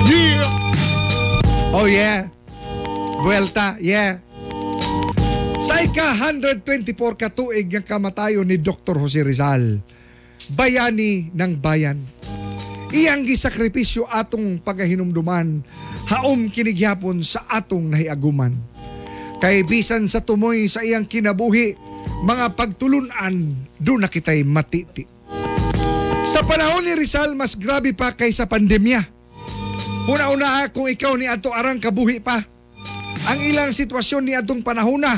Yeah! Oh yeah. Buelta, yeah. Sa ika-124 katuig nga kamatayon ni Dr. Jose Rizal, bayani ng bayan. Iyang gisakripisyo atong pagahinumduman, haom kinigyapon sa atong nahiaguman. Kay bisan sa tumoy sa iyang kinabuhi, mga pagtulunan, doon na kita'y matiti. Sa panahon ni Rizal, mas grabe pa kaysa pandemya. Una-una kung ikaw ni ato arang kabuhi pa. Ang ilang sitwasyon ni atong panahona,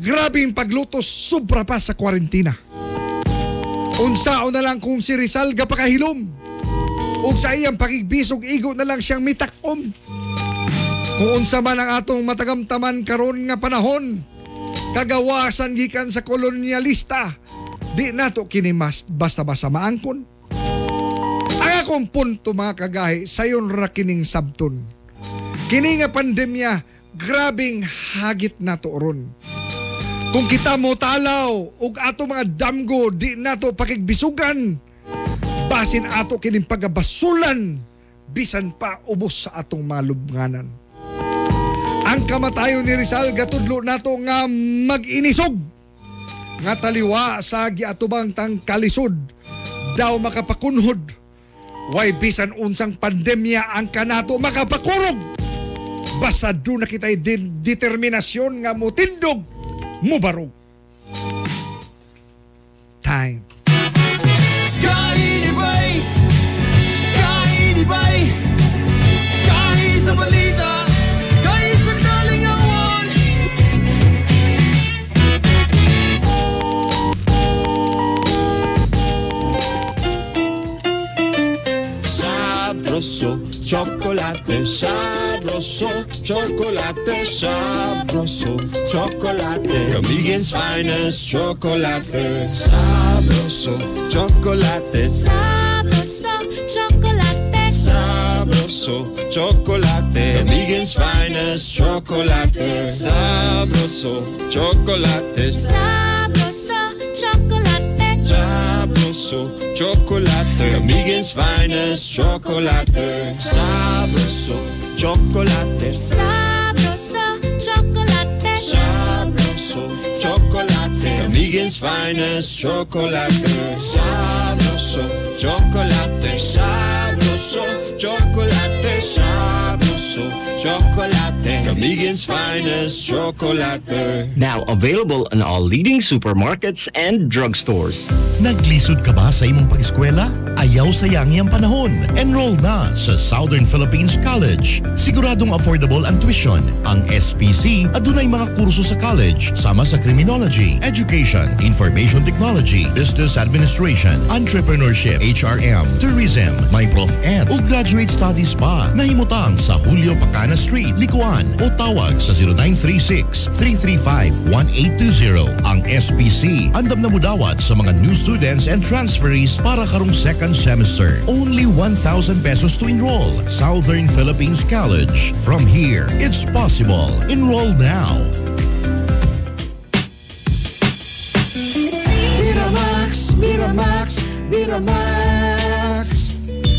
grabing paglutos sobra pa sa kwarentina. Unsao na lang kung si Rizal gapakahilom. Ug sa iyang pakigbisog igo na lang siyang mitakom. Kung unsa man ang atong matagamtaman karon nga panahon, kagawasan gikan sa kolonyalista, di nato kini mas basta-basta maangkon. Ang akong punto mga kagahi, sayon ra kining sabton. Kini nga pandemya, grabing hagit nato ron. Kung kita mo talaw ug ato mga damgo di nato pakigbisugan, basin ato kining pagabasulan bisan pa ubos sa atong malubnganan. Ang kamatayon ni Rizal gatudlo nato nga mag-inisog nga taliwa sa giatubang tang kalisod daw makapakunhod. Way bisan unsang pandemya ang kanato makapakurog. Basta doon na kita'y determinasyon nga mutindog, mubarog. Time. Kainibay! Kainibay! Kahi sa balita! Kahi sa kalingawan! Sabroso, chocolate, sabroso, chocolate, sabroso, chocolate. Comedian's finest chocolate, sabroso, chocolate, Sabroso, chocolate. sabroso, chocolate. Comedian's finest chocolate, sabroso, chocolate, Sabroso, chocolate. sabroso, chocolate. Comedian's finest chocolate, sabroso, chocolate, Sabroso, chocolate. sabroso, chocolate. Comedian's finest chocolate, sabroso, chocolate, sabroso, chocolate, sabroso, chocolate. Comedian's finest chocolate. Now available in all leading supermarkets and drugstores. Naglisod ka ba sa imong pag-eskwela? Ayaw sayangi ang panahon. Enroll na sa Southern Philippines College. Siguradong affordable ang tuition. Ang SPC adunay mga kurso sa college sama sa criminology, education, information technology, business administration, entrepreneurship, HRM, tourism, may Prof Ed o graduate studies pa. Nahimutang sa Julio Pacana Street, Likuan o tawag sa 0936-335-1820. Ang SPC andam na mudawat sa mga new students and transferees para karong second semester. Only 1,000 pesos to enroll. Southern Philippines College. From here, it's possible. Enroll now. Miramax, Miramax, Miramax.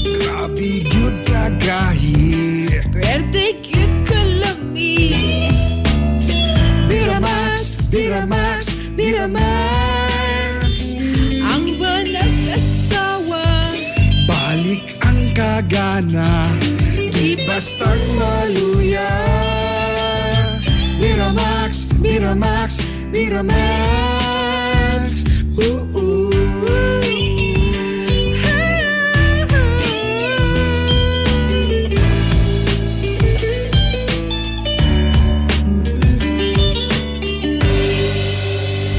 Grabe gyud kagahi. Pwerte gyud kalami. Miramax, Miramax, Miramax. Ang walang asawa. Balik ang kagana, di bastang maluya. Miramax, Miramax, Miramax. Ooh, ooh.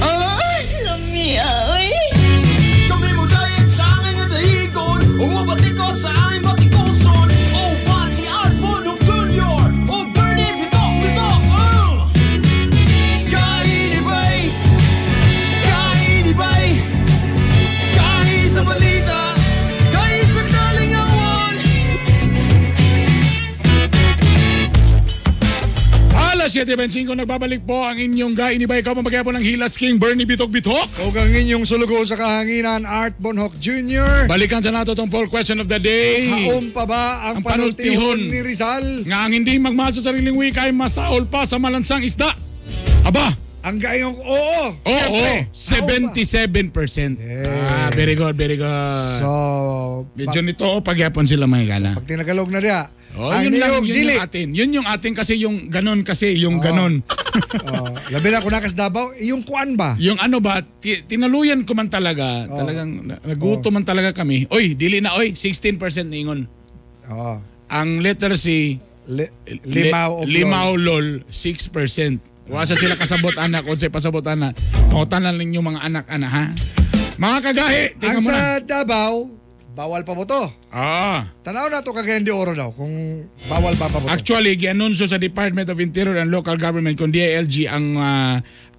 Oh, lamia, oy. Kami mo diet sa angin nga dahigon ug mobatikos sa aming batikoson. Oh, Pati Art Bonhoc Jr. Oh, Bernie Bitok Bitok. Kainibay, kainibay, kahi sa balita, kahi sa kalingawan. Alas 7:25, nagbabalik po ang inyong Gainibay. Ikaw po ng Hilas King Bernie Bitok Bitok. Ug ang inyong sulugoon sa kahanginan, Art Bonhoc Jr. Balikan sa nato tong poll question of the day. Haom pa ba ang Ang panultihon panultihon ni Rizal? Nga ang hindi magmahal sa sariling wika ay masaol pa sa malansang isda. Aba! Ang gaingong oo! Oo, Siyempre, haom pa. 77%. Ah, very good, very good. So, medyo nito o pagyapon sila mga gala. pag tinagalog na niya, Oh, ang yun lang, niyog yun dili. yung atin. Yun yung atin kasi yung ganon kasi, yung ganon. Oh, labi na kung nakas Davao, yung kuan ba? Yung ano ba, tinaluyan ko man talaga. Talagang naguto man talaga kami. Oy, dili na oy, 16% ningon. Oo. Ang letter C, limaw o limaw lol, 6%. Wasa sila kasabot anak, kung sa pasabot anak. Pangutan lang ninyo mga anak anak ha. Mga kagahi, Ang tingnan mo na. sa Davao, bawal pa boto. Ah. Tanaw na to Cagayan de Oro daw kung bawal pa pa boto. Actually, gianunsyo sa Department of Interior and Local Government kung DILG ang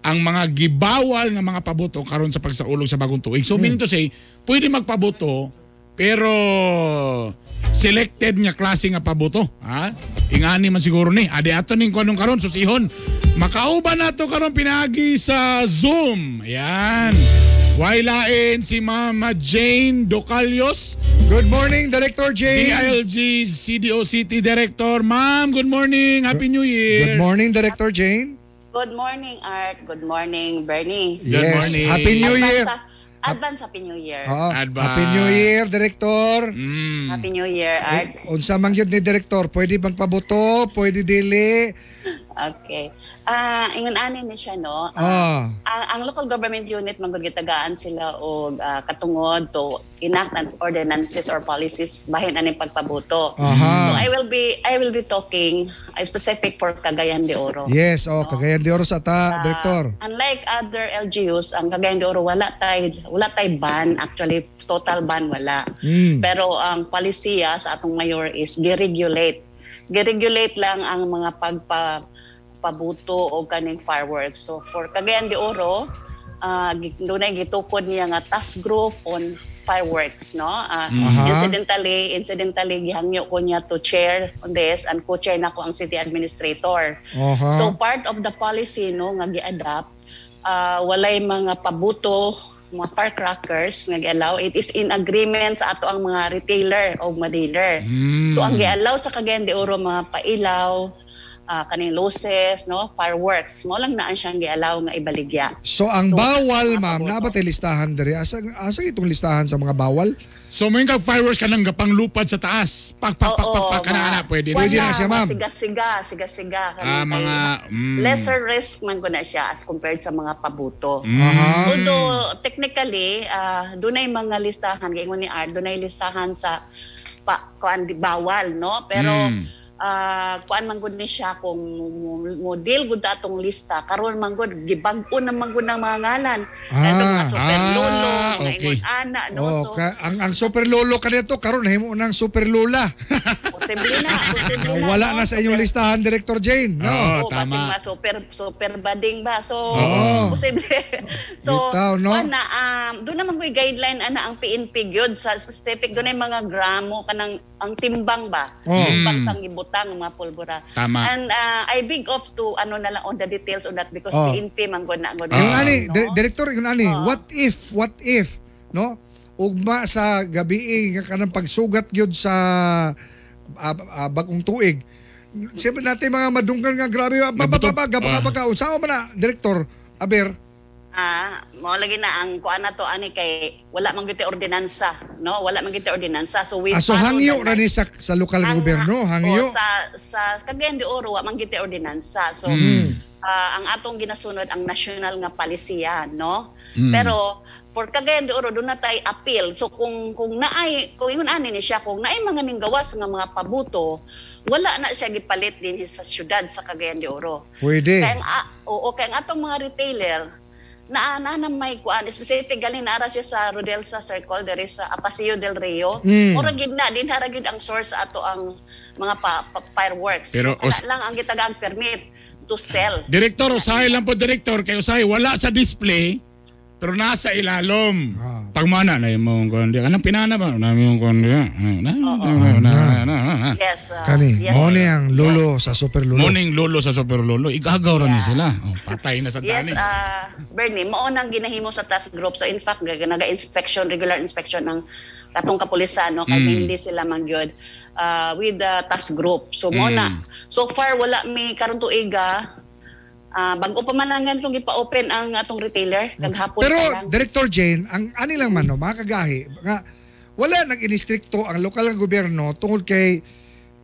ang mga gibawal nga mga paboto karon sa pagsaulog sa bagong tuig. So meaning to say, pwede magpaboto pero selected nga klase nga paboto, ha? Ingani man siguro ni. Adi ato ning kuanong karon susihon. Makauban nato karon pinaagi sa Zoom. Ayan. Wailain si Mama Jane Docalios. Good morning, Director Jane. DILG CDO City Director. Ma'am, good morning. Happy New Year. Good morning, Director Jane. Good morning, Art. Good morning, Bernie. Good yes. morning. Happy New Year. Advance Happy New Year. Oo. Advance. Happy New Year, Director. Happy New Year, Art. Unsa man gyud ni Director, pwede bang paboto, pwede dili. Okay. Ingon ani ni siya no. Ah. Ang local government unit man gud gitagaan sila og katungod to enact an ordinances or policies bahin aning pagpabuto. Aha. So I will be talking specific for Cagayan de Oro. Yes, oh, Cagayan de Oro sa ta, Director. Unlike other LGUs, ang Cagayan de Oro wala tay ban, actually total ban wala. Pero ang palisiya sa atong mayor is giregulate. Giregulate lang ang mga pagpabuto o kaning fireworks. So for Cagayan de Oro, dunay gitukod niya nga task group on fireworks, no? Incidentally gihangyo ko niya to chair on this and co-chair nako ang city administrator. Aha. So part of the policy no nga gi-adapt, walay mga pabuto, mga firecrackers nga gi-allow. It is in agreement sa ato ang mga retailer o mga dealer. So ang gi-allow sa Cagayan de Oro mga pailaw, kaning luces, no, fireworks. Mo lang naan siyang gialaw nga ibaligya. So ang so, bawal, ma'am, naa ba tay listahan diri? Asa asa itong listahan sa mga bawal? So mo yung fireworks ka nang gapanglupad sa taas. Pak pak pak pak pak kana na pwede. Pwede na siya, ma'am. Siga-siga, siga-siga. Mga lesser risk man ko na siya as compared sa mga pabuto. Although technically, dunay mga listahan gaingon ni Art, dunay listahan sa kuan bawal, no? Pero kuan man gud ni siya kung mo deal gud atong lista karon man gud gibag-o na man gud ang mga ngalan. Mga super lolo, mga ingon ana, no? Oh, so, ang super lolo kanito karon himo nang super lola. Posible na, posible na. Wala na sa inyong listahan, Director Jane, no? Oh, tama. Basig super bading ba. So posible. So bitaw, no? Kuan na doon naman koy guideline ana ang PNP gyud sa specific dunay mga gramo kanang ang timbang ba? Timbang sang gibutang mga pulbura. Tama. And I beg off to ano na lang on the details on that because PNP man gud na gud. Yung ani, no? Director, yung ani, what if no? Ugma sa gabi nga kanang pagsugat gyud sa bagong tuig. Siyempre natin mga madunggan nga grabe baba unsa man na Director Aber? Mao lagi na ang kuan na to ani kay wala man gyud ordinansa, no? Wala man gyud ordinansa. So we so hangyo ra ni sa lokal nga gobyerno, hangyo. Sa Cagayan de Oro wa man gyud ordinansa. So ang atong ginasunod ang national nga palisiya, no? Pero for Cagayan de Oro doon na tay appeal. So kung naay kung ingon ani ni siya kung naay mga ninggawas nga mga pabuto, wala na siya gipalit dinhi sa syudad sa Cagayan de Oro. Pwede. Kay ang kay ang atong mga retailer na may kuan specific galing naara siya sa Rodelsa Circle dere sa Paseo del Rio. Mura gid na din hara gid ang source ato ang mga fireworks. Pero wala lang ang gitagaan permit to sell. Director, usahay lang po director kay usahay wala sa display pero nasa ilalom. Pagmana na imong kuan. Anong pinana ba? Na imong kuan. Yes. Kani, yes. Mo ni ang lolo sa super lolo. Morning lolo sa super lolo. Igagaw ra ni sila. Oh, patay na sa tani. Yes, Bernie, mao nang ginahimo sa task group. So in fact, naga-inspection, regular inspection ng atong kapulisan, no? Kay mainly sila man gyud with the task group. So mo na. So far wala mi karon tuiga. Bago pa man lang ganitong gipa-open ang atong retailer kaghapon. Pero Director Jane, ang ani lang man no, mga kagahi, nga wala nang inistrikto ang lokal nga gobyerno tungod kay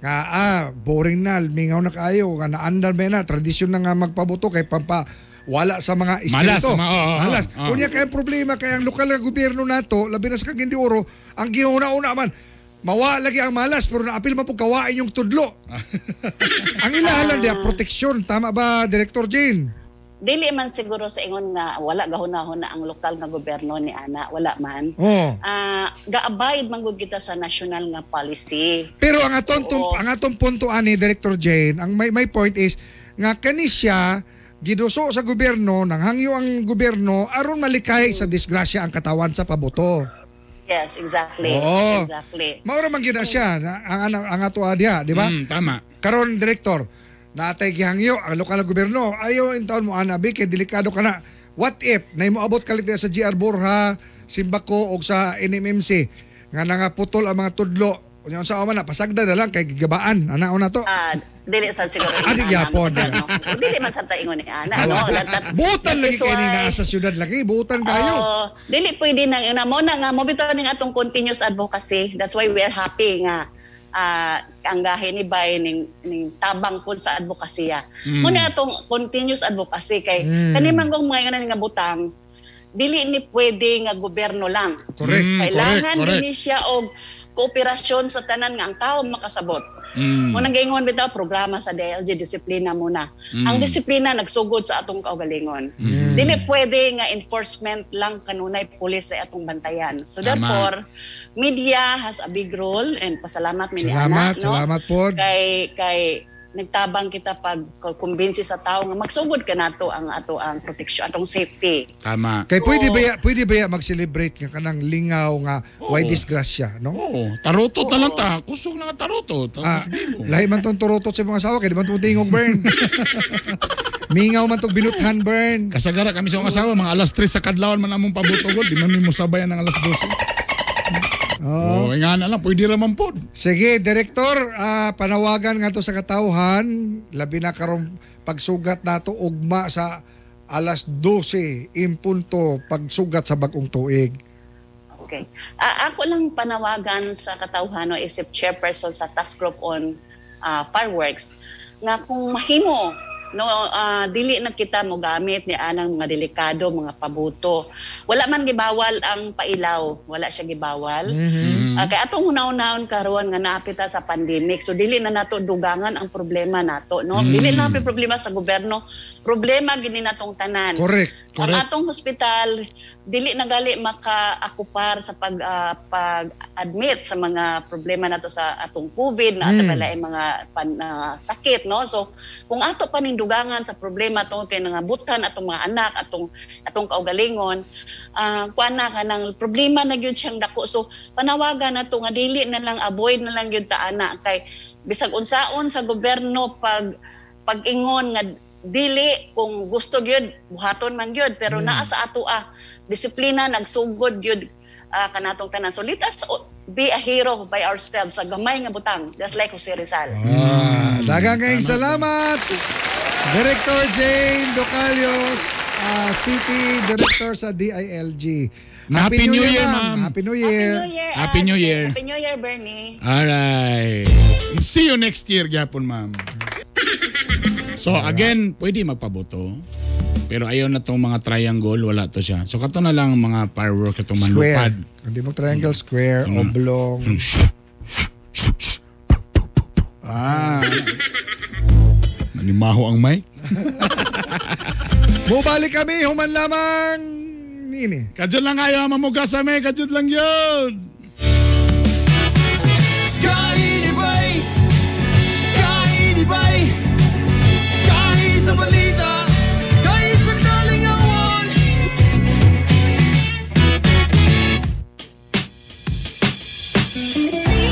nga boring na, mingaw na kaayo, nga naandar ba na tradisyon na nga magpabuto kay pampa wala sa mga espiritu. Malas. Unya kay ang problema kay ang lokal nga gobyerno nato, labi na sa Cagayan de Oro, ang gihuna-una man mawa lagi ang malas pero naapil man po kawain yung tudlo. Ang ilahalan diya proteksyon, tama ba Director Jane? Dili man siguro sa ingon nga wala gahunahon na ang lokal nga gobyerno ni ana, wala man. Ga-abide man gud kita sa national nga policy. Pero ang atong ang atong punto ani Director Jane, ang my point is nga kani siya giduso sa gobyerno, nanghangyo ang gobyerno aron malikay sa disgrasya ang katawan sa paboto. Yes, exactly. Oo. Exactly. Maura man gyud na siya ang ato diha, di ba? Tama. Karon director, naatay gihangyo ang lokal na gobyerno. Ayo intaon mo ana bi kay delikado ka na. What if na moabot kalit sa GR Borja, Simbako og sa NMMC nga nangaputol ang mga tudlo. Unya unsa man na pasagda na lang kay gigabaan ana una to. Dili sa siguro. Ani gyapon. No? Dili man sa ingon ni ana, no. Butan lagi kay ni naa sa syudad lagi, butan kayo. Dili pwede nang una mo na nga mo bitaw ning atong continuous advocacy. That's why we are happy nga ang gahi ni Bay ning tabang pud sa advokasya. Mo na atong continuous advocacy kay kani man kung mga nga butang dili ni pwede nga gobyerno lang. Correct. Kailangan din siya og kooperasyon sa tanan nga ang tao makasabot. Mo nang gaingon bitaw programa sa DLG disiplina muna. Ang disiplina nagsugod sa atong kaugalingon. Dili pwede nga enforcement lang kanunay pulis sa atong bantayan. So therefore, media has a big role and pasalamat mi ni ana, no? Salamat pod. Kay nagtabang kita pag kumbinsi sa tao nga magsugod ka nato ang ato ang protection, atong safety. Tama. Kay pwede ba mag-celebrate nga kanang lingaw nga why disgrasya, no? Oo, tarutot na lang ta, kusog na nga tarutot. Tapos bibo. Lahi man tong tarutot sa mga asawa kay di man tong tingog burn. Mingaw man tong binuthan burn. Kasagara kami sa mga asawa mga alas 3 sa kadlawon man among pabutogol, di man mi mosabayan ng alas 12. Oh, nga na lang pwede ra man pod. Sige, Direktor, panawagan nga to sa katawhan, labi na karong pagsugat nato ugma sa alas 12 in punto pagsugat sa bagong tuig. Okay. Ako lang panawagan sa katawhan no, isip chairperson sa task group on fireworks nga kung mahimo no, dili na kita mo gamit ni anang mga delikado, mga pabuto. Wala man gibawal ang pailaw, wala siya gibawal. Kay atong hunaw-unahon karon nga naapit ta sa pandemic. So dili na nato dugangan ang problema nato, no? Dili na problema sa gobyerno, problema gini natong tanan. Correct. Ang atong hospital dili na gali makaakupar sa pag-admit sa mga problema nato sa atong COVID na ato pala ay mga sakit, no? So kung ato panindugangan sa problema atong tinangabutan atong mga anak, atong kaugalingon, kuan na kanang problema na gyud siyang dako. So panawagan nato nga dili na lang, avoid na lang gyud ta ana kay bisag unsaon sa gobyerno pag-ingon nga dili kung gusto gyud buhaton man gyud pero naa sa ato disiplina nagsugod gyud kanatong tanan. So let us be a hero by ourselves sa gamay nga butang, just like Jose Rizal. Daghang kayong salamat Director Jane Docalios, City Director sa DILG. Happy New Year, ma'am. Happy New Year. Happy New Year. Happy New Year, Bernie. Alright. See you next year gyapon, ma'am. So again, pwede magpaboto. Pero ayaw na tong mga triangle, wala to siya. So kato na lang mga firework itong manlupad. Square. Hindi mo triangle, square, oblong. Ah. Nanimaho ang mic. Mubalik kami, human lamang nini. Kadjud lang kayo, mamugas kami, kadjud lang yun. Kainibay, kainibay, kahi sa balita, kahi sa kalingawan.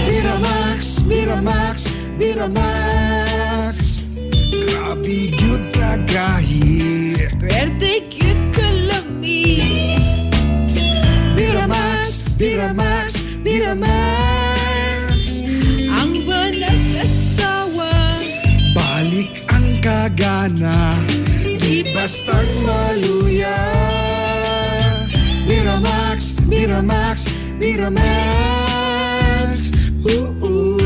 Miramax, Miramax, Miramax. Grabe gyud kagahi. Pwerte gyud kalami. Miramax, Miramax, Miramax. Ang walang asawa, balik ang kagana, di bastang maluya. Miramax, Miramax, Miramax. Ooh, ooh.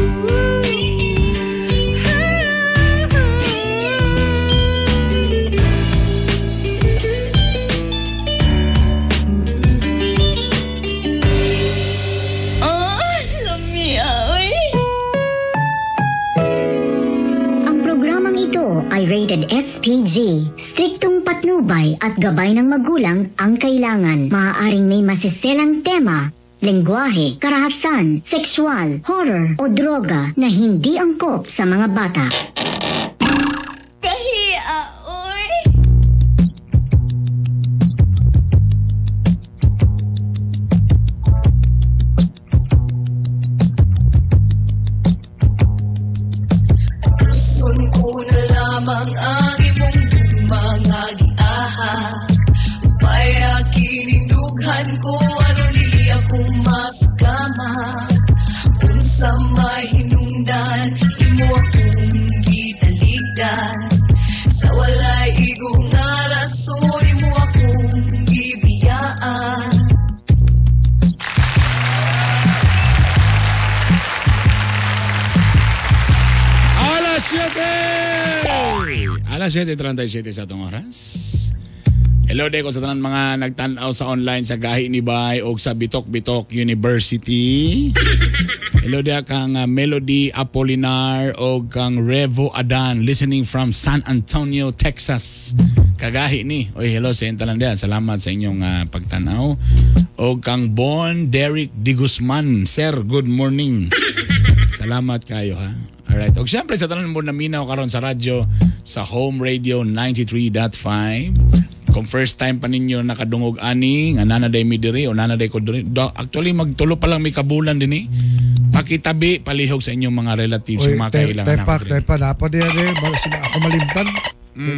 Ay rated SPG. Striktong patnubay at gabay ng magulang ang kailangan. Maaaring may masiselang tema, lengguwahe, karahasan, sexual, horror o droga na hindi angkop sa mga bata. Kahiya, oy! Gusto ko na lamang ang imong mga giahak. Upaya kinindughan ko aron dili ako maskama. Unsa may hinungdan imo akong gitaligdan. Sa walay igo nga rason imo akong gibiyaan. Alas 7! Alas 7:37 sa atong oras. Hello day ko sa tanan mga nagtan-aw sa online sa Gahi ni Bay o sa Bitok Bitok University. Hello day kang Melody Apolinar o kang Revo Adan listening from San Antonio, Texas. Kagahi ni. Oy, hello sa inyong tanan diyan. Salamat sa inyong pagtan-aw. O kang Bon Derek Di Guzman. Sir, good morning. Salamat kayo ha. Alright. O siyempre sa tanan mo naminaw karon sa radyo sa Home Radio 93.5. Kung first time pa ninyo nakadungog ani nga nanaday mi diri o nanaday ko diri. Actually magtulo pa lang mi kabulan dinhi. Pakitabi palihog sa inyong mga relatives, oy, mga kailangan. Tepak, tepak napa di ako malimtan.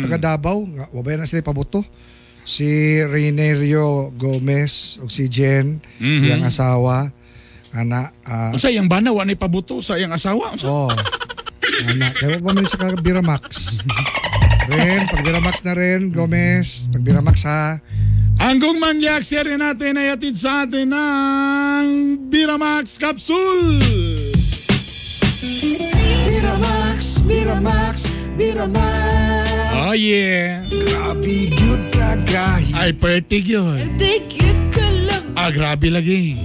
Taga Davao, wabay na sila pabuto. Si Reynerio Gomez o si Jen, iyang asawa. Ana, Unsa iyang bana wa nay pabuto sa iyang asawa? Unsa? Oh. Ana, kaya pa man sa Biramax. Ren, pag Biramax na rin, Gomez, pag Biramax ha. Ang gugmang giyak serye natin ay atid sa atin ng Biramax Capsule. Miramax, Miramax, Miramax. Oh yeah. Grabe gyud kagahi. Ay, pertig yun. Ah, grabe lagi.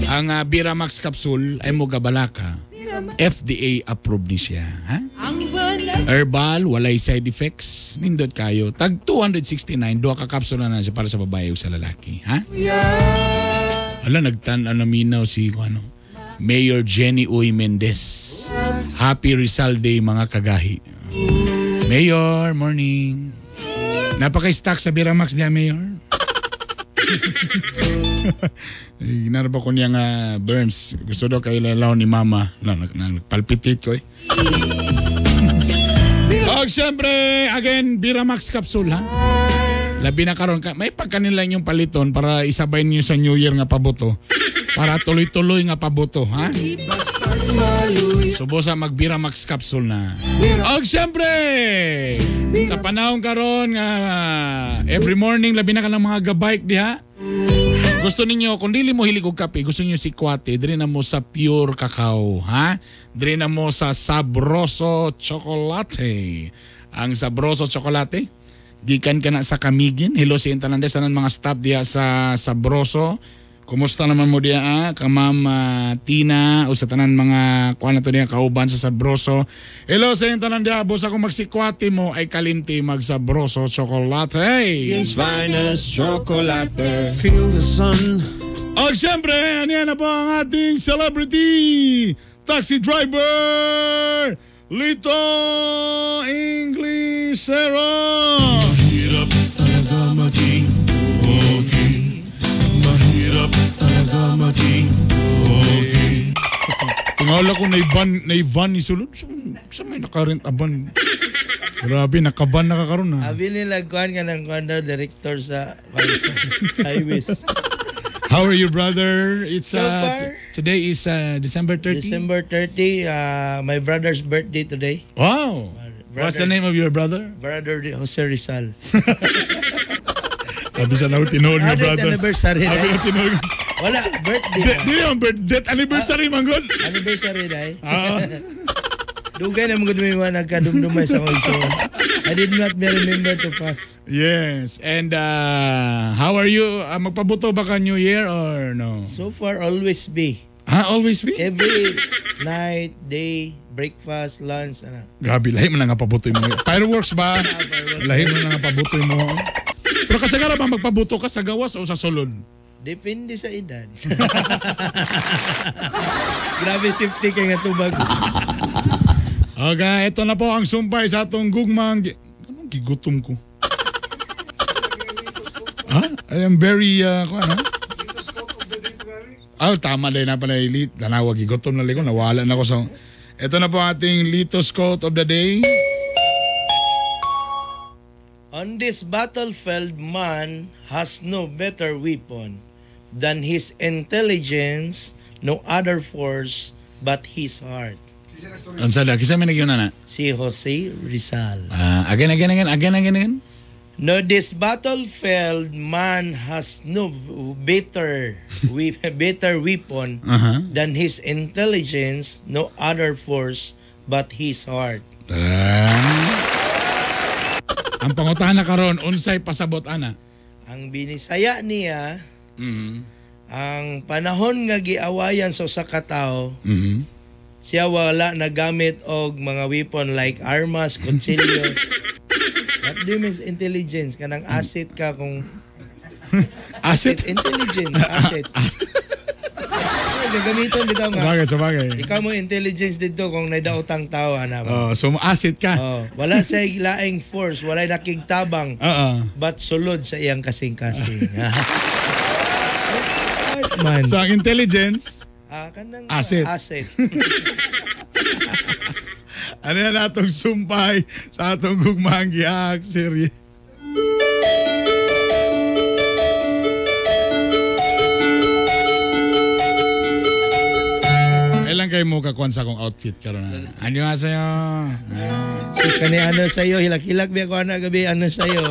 Ang Biramax Capsule ay mugabalaka. FDA approved ni siya. Ha? Herbal, walay side effects. Nindot kayo. Tag 269, duha ka capsule na siya para sa babae o sa lalaki. Ha? Ala, nagtan-aw na minaw si ano, Mayor Jenny Uy Mendez. Happy Rizal Day mga kagahi. Mayor, morning. Napaka-stock sa Biramax niya, Mayor. Ginarba ko niya nga Burns. Gusto daw kayo lalaw ni Mama. Nagpalpitate ko eh. Og siyempre, again, Biramax Capsule ha. Labi na karon ka. May pagkanila inyong paliton para isabay niyo sa New Year nga paboto. Para tuloy-tuloy nga paboto ha. Subo sa mag Biramax Capsule na. Og siyempre, sa panahon karon nga every morning labi na ka ng mga gabike diha. Gusto ninyo, kung dili mo hilig og kape, gusto niyo si Kwate, diri na mo sa pure cacao, ha? Diri na mo sa Sabroso Chocolate. Ang Sabroso Chocolate, gikan ka na sa Camiguin. Hello si Intalandes, tanan mga staff diha sa Sabroso. Kumusta naman mo diha, ah? Ka Ma'am Tina, o sa tanan mga kuan na to diha kauban sa Sabroso. Hello sa tanan diha, busa kung magsikwate mo ay kalimti mag Sabroso Chocolate. His finest chocolate. Feel the sun. Og siyempre, aniyan na po ang ating celebrity taxi driver, Lito Inglesero. Mahirap talaga maging pogi. Mahirap talaga maging pogi. Tingala ko na-van ni sulod. Sa may nakarent a van. Grabe, nakaban na kakaroon ha. Abi nila kuan ka ng kuan daw director sa highways. How are you, brother? It's So far, today is December 30. December 30, my brother's birthday today. Wow. Brother, What's the name of your brother? Brother Jose Rizal. Sabi sa naw tinuod nga brother. Anniversary Sabi na tinuod. Wala, birthday. Di naman birthday. Death anniversary man gud. Anniversary dai. Dugay na mga may mga nagkadumdumay sa konsol. I did not remember to fast. Yes. And how are you? Magpabuto ba ka New Year or no? So far, always be. Ah, always be? Every night, day, breakfast, lunch, ano. Grabe, lahi mo na nga pabutoy mo. Fireworks ba? Lahi mo na nga pabutoy mo. Pero kasagara ba magpabuto ka sa gawas o sa sulod? Depende sa edad. Grabe, safety kay nga tubag. Okay, ito na po ang sumpay sa atong gugmang... Anong gigutom ko? Ha? I am very... ano? Oh, tama din na pala. Tanawag, gigutom na liko. Nawala na ako sa... Ito na po ating Lito's Quote of the Day. On this battlefield, man has no better weapon than his intelligence, no other force but his heart. Ang sada, kisa may nagyun na? Si Jose Rizal. Again. No, this battlefield, man has no better better weapon than his intelligence, no other force but his heart. Ang pangutana karon, unsay pasabot ana? Ang binisaya niya, ang panahon nga giawayan sa usa ka tawo, siya wala nagamit og mga weapon like armas, kutsilyo. What do you mean intelligence? Kanang asset ka kung asset? Intelligence, asset. Gagamiton bitaw nga. Sabagay. Ikaw mo intelligence dito kung naidaotang tao ana ba. Oh, so asset ka. Oh, wala sa laing force, wala nakigtabang. But sulod sa iyang kasing-kasing. Man. So ang intelligence kanang asset. Asset. Ano yan atong sumpay sa atong gugmaang giyak serye. kay mo kakuan sa akong outfit karon. Annyeonghaseyo. Sus kani ano sa'yo, hilak-hilak biya ko ana gabi ano sa'yo.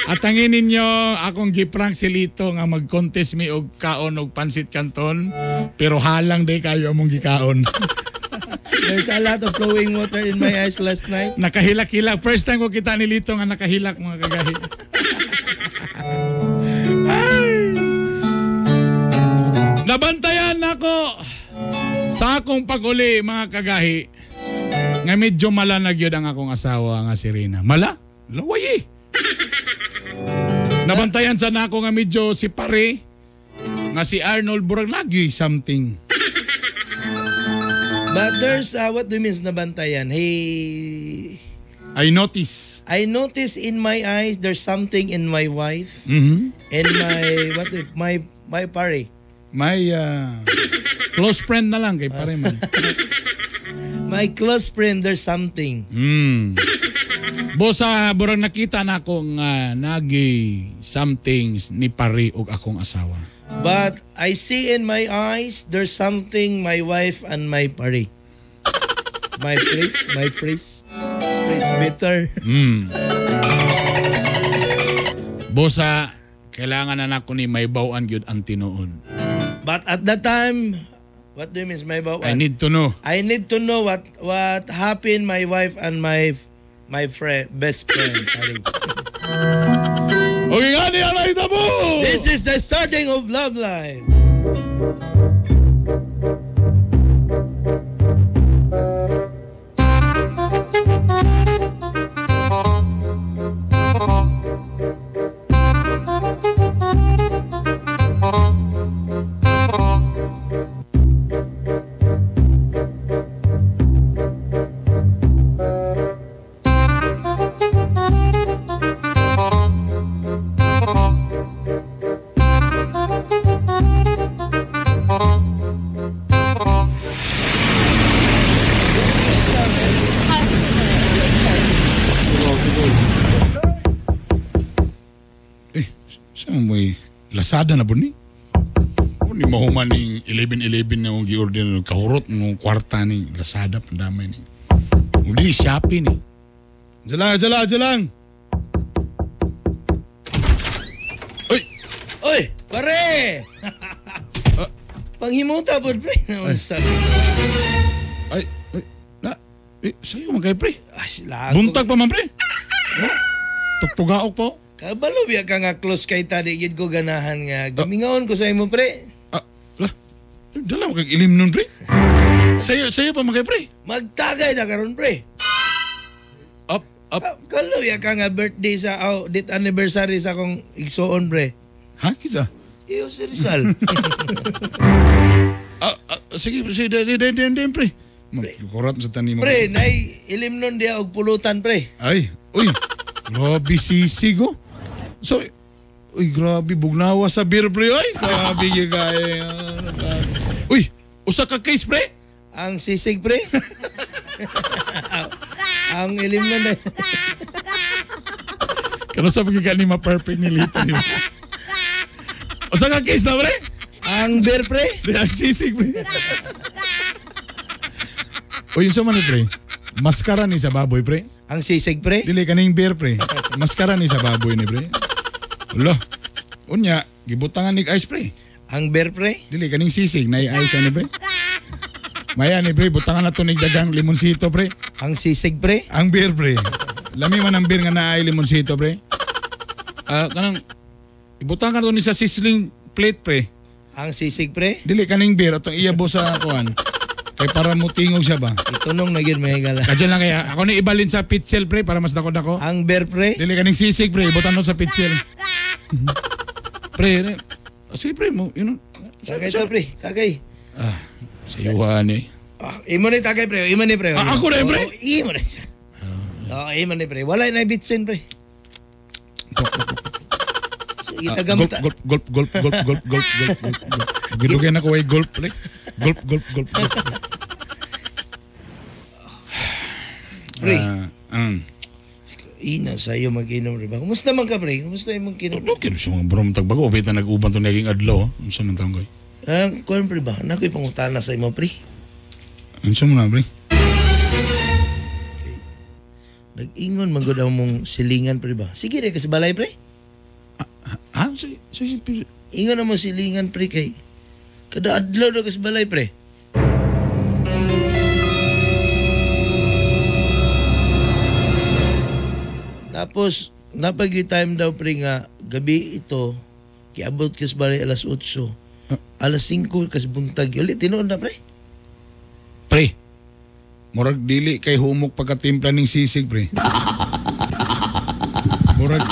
At angin ninyo akong giprank si Lito nga mag-contest mi og kaon og pansit canton pero halang day kayo among gikaon. There's a lot of flowing water in my eyes last night. Nakahilak-hilak. First time ko kita ni Lito nga nakahilak mga kagahi. Ay. Nabantayan nako sa akong pag-uli mga kagahi nga medyo mala na gyud ang akong asawa nga si Rina. Mala? Laway eh. Nabantayan sa nako nga medyo si pare nga si Arnold burag nagi something. But there's, what do you mean nabantayan? Hey, I notice. I notice in my eyes there's something in my wife. Mm-hmm. And my, what, my pare. My close friend na lang kay pare man. My close friend, there's something. Mm. Bosa, burang nakita na akong nagi somethings ni pare og akong asawa. But I see in my eyes, there's something my wife and my pare. My priest, priest better. Mm. Bosa, kailangan na nako ni may bawaan gyud ang tinuod. But at that time, what do you mean may bawaan? I need to know. I need to know what happened my wife and my friend, best friend. Pare. Okay nga niya nakita mo! This is the starting of Love Life. Lazada na po ni. Ni mahuman ning 11-11 na akong gi-order ng kahurot ng kwarta ni Lazada pandamay ni. Uli Shopee ni. Jalang, jalang, jalang. Oy! Oy, pare! Panghimuta po, pre. Naunsa. Ay, ay, na. Eh, sa'yo man kayo, pre. Ay, sila. Buntag pa man, pre. Tugtugaok po. Kabalo biya ka nga close kay tadi gid ko ganahan nga gamingaon ko sa imo pre. Lah. Dala mo kag ilim nun pre. Sayo sayo pa man kay pre. Magtagay na karon pre. Up up. Kabalo biya ka nga birthday sa date anniversary sa akong igsuon pre. Ha kisa? Iyo si Rizal. Sige sige de pre. Magkurat sa tanim mo. Pre, nay ilim nun diya og pulutan pre. Ay, uy. Grabe sisig oh. So, uy, grabe, bugnawa sa beer, pre. Ay, grabe, gigay. Uy, usa ka case, pre. Ang sisig, pre. Ang ilim na na. Kano sa pagkika ni ma-perfect ni Lito. Usa ka case na, pre? Ang beer, pre. Ang sisig, pre. Uy, yung sa man, pre. Maskara ni sa baboy, pre. Ang sisig, pre? Dili, kaning beer, pre. Maskara ni sa baboy ni, pre. Ulo. Unya, gibutangan ni ice, pre. Ang beer, pre? Dili, kaning sisig, na ice, ano, pre? Maya ni, pre, butangan na to ni dagang limonsito, pre. Ang sisig, pre? Ang beer, pre. Lami man ang beer nga naay limonsito, pre. Kanang, ibutangan to ni sa sizzling plate, pre. Ang sisig, pre? Dili, kaning beer, atong iyabo sa kuan. Kay para mutingog siya ba? Itunong na gyud may higala. Kadyan lang kaya. Ako ni ibalin sa pitzel pre para mas dako-dako. Ang beer pre? Dili kaning sisig pre, ibutan mo sa pitzel. Pre, sige pre mo, you know. Tagay to pre, tagay. Ah, sayuhan eh. Imo ni tagay pre, imo ni pre. Ah, ako na pre. Oh, imo ni. Oh, imo ni pre. Wala na bitsin pre. Sige, Gulp, gulp, gulp, gulp, gulp, gulp, gulp, gulp, gulp. Gidugay na ko ay gulp pre. Gulp, gulp, gulp, gulp. Pre. Ina sa iyo mag-inom rin ba? Kumusta man ka pre? Kumusta imong kinom? Okay, sa mga bro tagbago, bita nag-uban to naging adlaw. Unsa man taong koy? Ang kuan pre ba? Nakoy pangutana sa imo pre. Unsa mo na pre? Nag-ingon man gud ang mong silingan pre ba? Sige re kasi balay pre. Ha? Sige. Ingon ang mong silingan pre kay kada adlaw daw kasi balay pre. Tapos napag time daw pre nga gabi ito kiabot kas balay alas 8. Alas 5 kas buntag. Ulit tinuod na pre. Pre. Murag dili kay humok pagkatimpla ning sisig pre. Murag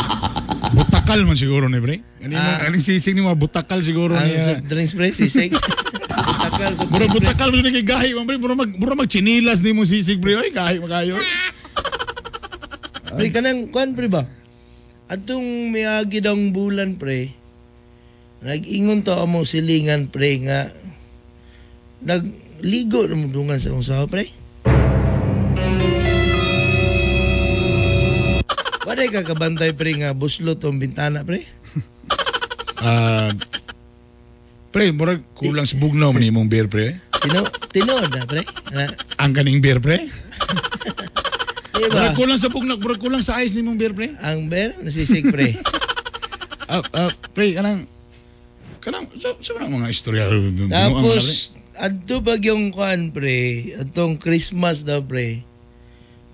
butakal man siguro ni pre. Aning sisig ni mga butakal siguro ang niya. Soft drinks pre, sisig. Butakal soft Murag drinks, pre. butakal man kay gahi man pre. Murag magchinilas ni mo sisig pre. Oy gahi makayo. Pre kanang kuan pre ba? Atong miagi daw bulan pre. Nag-ingon to among silingan pre nga nagligo na mo dungan sa akong sawa pre. Waday ka kabantay pre nga buslo tong bintana pre. Pre, murag kulang sa bugnaw man imong beer pre. Tinuod na pre. Ang kaning beer pre. Diba? Murag kulang sa bugnaw, murag kulang sa ice nimong beer pre. Ang beer nasisig pre. Pre, kanang sa mga istorya. Tapos adto bag yung kuan pre, atong Christmas daw pre.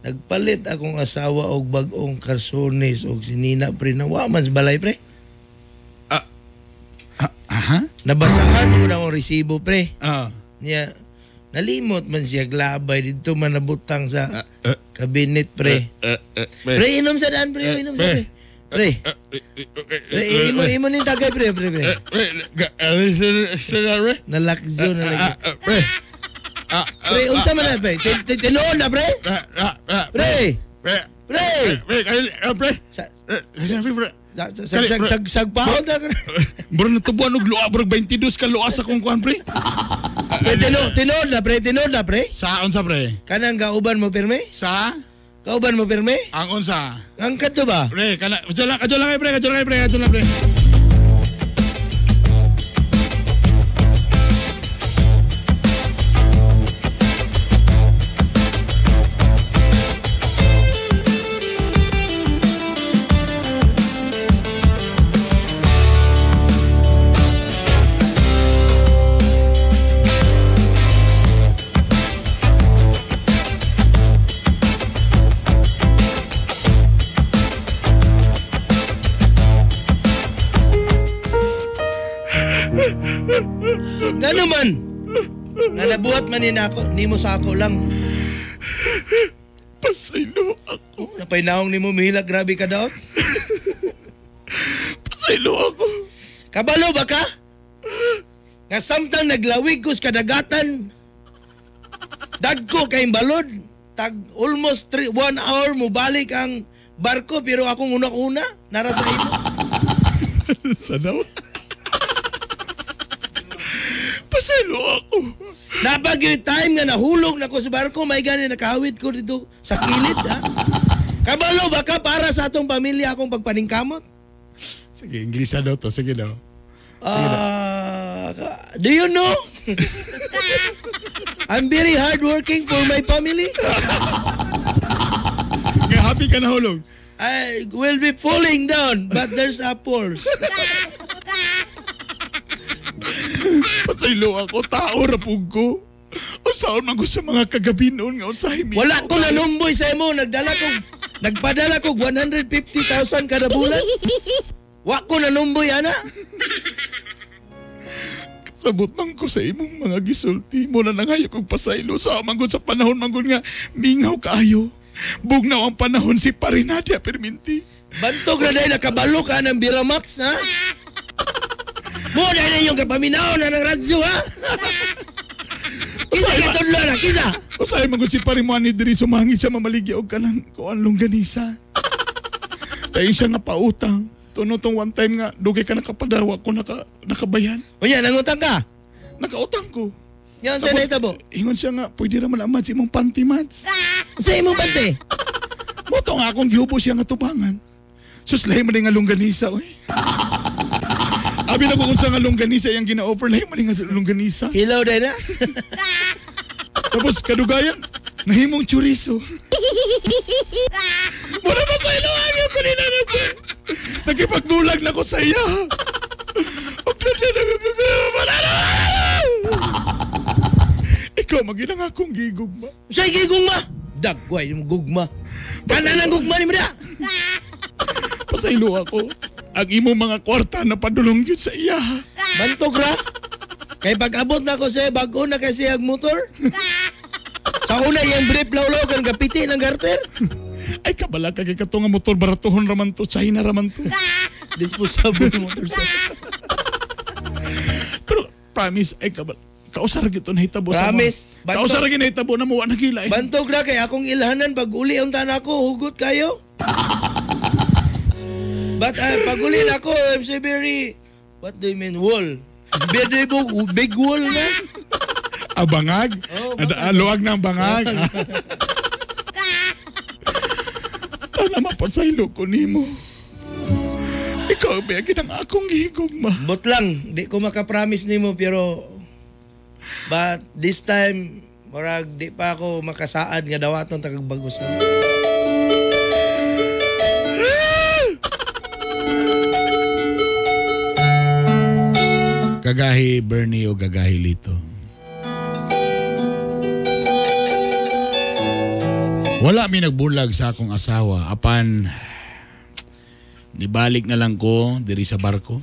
Nagpalit akong asawa og bag-ong karsones og sinina pre na wa man sa balay pre. Aha? Nabasahan ko na akong resibo pre. Niya nalimot man siya glabay didto man nabutang sa kabinet pre. Pre inom sa daan pre, inom sa pre. Pre. Pre, imo ning tagay pre, pre, pre. Nalakzo na lagi. Pre. Pre, unsa man na pre? Tinuod na pre? Pre. Pre. Pre. Pre. Sagpaon ta. Bro natubuan og luha, bro 22 ka luha sa kong kuan pre. Pre, tinuod na pre, tinuod na pre. Sa unsa pre? Kanang kauban mo pirme? Sa? Kauban mo pirme? Ang unsa? Ang kadto ba? Pre, kana kadyo lang pre, kadyo lang pre, kadyo lang pre. Ngano man? Nga nabuhat man ni nako, nimo sa ako lang. Pasaylo ako. Oh, napainahong nimo mihila, grabe ka daot. Pasaylo ako. Kabalo ba ka? Nga samtang naglawig ko sa kadagatan, dagko kay balod. Tag almost 1 hour mo balik ang barko pero akong una-una nara sa imo. Sanaw. Pasaylo ako. Napag yung time nga nahulog na ko sa barko, may gani nakahawid ko dito sa kilid. Ha? Kabalo ba ka para sa atong pamilya akong pagpaningkamot? Sige, Inglesa daw to. Sige daw. Do you know? I'm very hardworking for my family. Nga happy ka nahulog. I will be falling down, but there's apples. Pasaylo ako, tao rapug ko. Usaon man ko sa mga kagabi noon nga usahay mi. Wala ko nanumboy sa imo, nagpadala ko 150,000 kada bulan. Wa ko nanumboy ana. Kasabot man ko sa imong mga gisulti mo na nangayo kog pasaylo sa man sa panahon man nga mingaw kaayo. Bugnaw ang panahon si Parinadia Perminti. Bantog na dahil nakabalo ka ng Biramax, ha? Mo dahil yung kapaminaw na ng radyo, ha? Kisa ka tudlo na, kisa! Usahay man si Parimuani diri sumangit siya mamaligya og kanang kuan longganisa. Tayo siya nga pautang. Tuno tong one time nga dugay ka nakapadawa ko nakabayan. Unya, nangutang ka? Nakautang ko. Yan sa naitabo. Ingon siya nga, pwede raman amad sa imong panty, Mads. Sa imong panty? Moto nga akong gihubo siya nga tubangan. Sus, lahi man nga longganisa, oy. Abi na ko kung sa nga longganisa yung gina-offer. Lahi man nga longganisa. Hilaw din na. Tapos kadugayan, nahimong chorizo. Muna ba sa iluwagan ko nila na siya? Nakipagbulag na ko sa iya. Ikaw maginang akong gigugma. Sa'y gigugma? Dagway yung gugma. Kanan ang gugma ni mo. Pasaylo ako. Ang imo mga kwarta na padulong yun sa iya. Bantog ra. Kay pag-abot na ko siya, bago na kasi ang motor. Sa una yung brief lawlaw kan kapiti ng garter. Ay kabala ka kay katong nga motor baratuhon raman to, China raman to. Disposable motor sa. Pero promise ay kabala. Kausar gyud to nahitabo sa Promise. Kausar gyud nahitabo na mo wa nagila. Bantog ra kay akong ilhanan pag uli ang tanako hugot kayo. But pag uli na ako, I'm so very, what do you mean, wall? Big, big wall na. Ah, bangag? Oh, bangag. Luwag ng bangag. Tana mapasaylo ko nimo. Ikaw ba ang akong gigugma? But lang, di ko makapromise nimo pero but this time, murag di pa ako makasaad nga dawaton tagagbagusan. Gagahi Bernie o gagahi Lito. Wala mi nagbulag sa akong asawa apan nibalik na lang ko diri sa barko.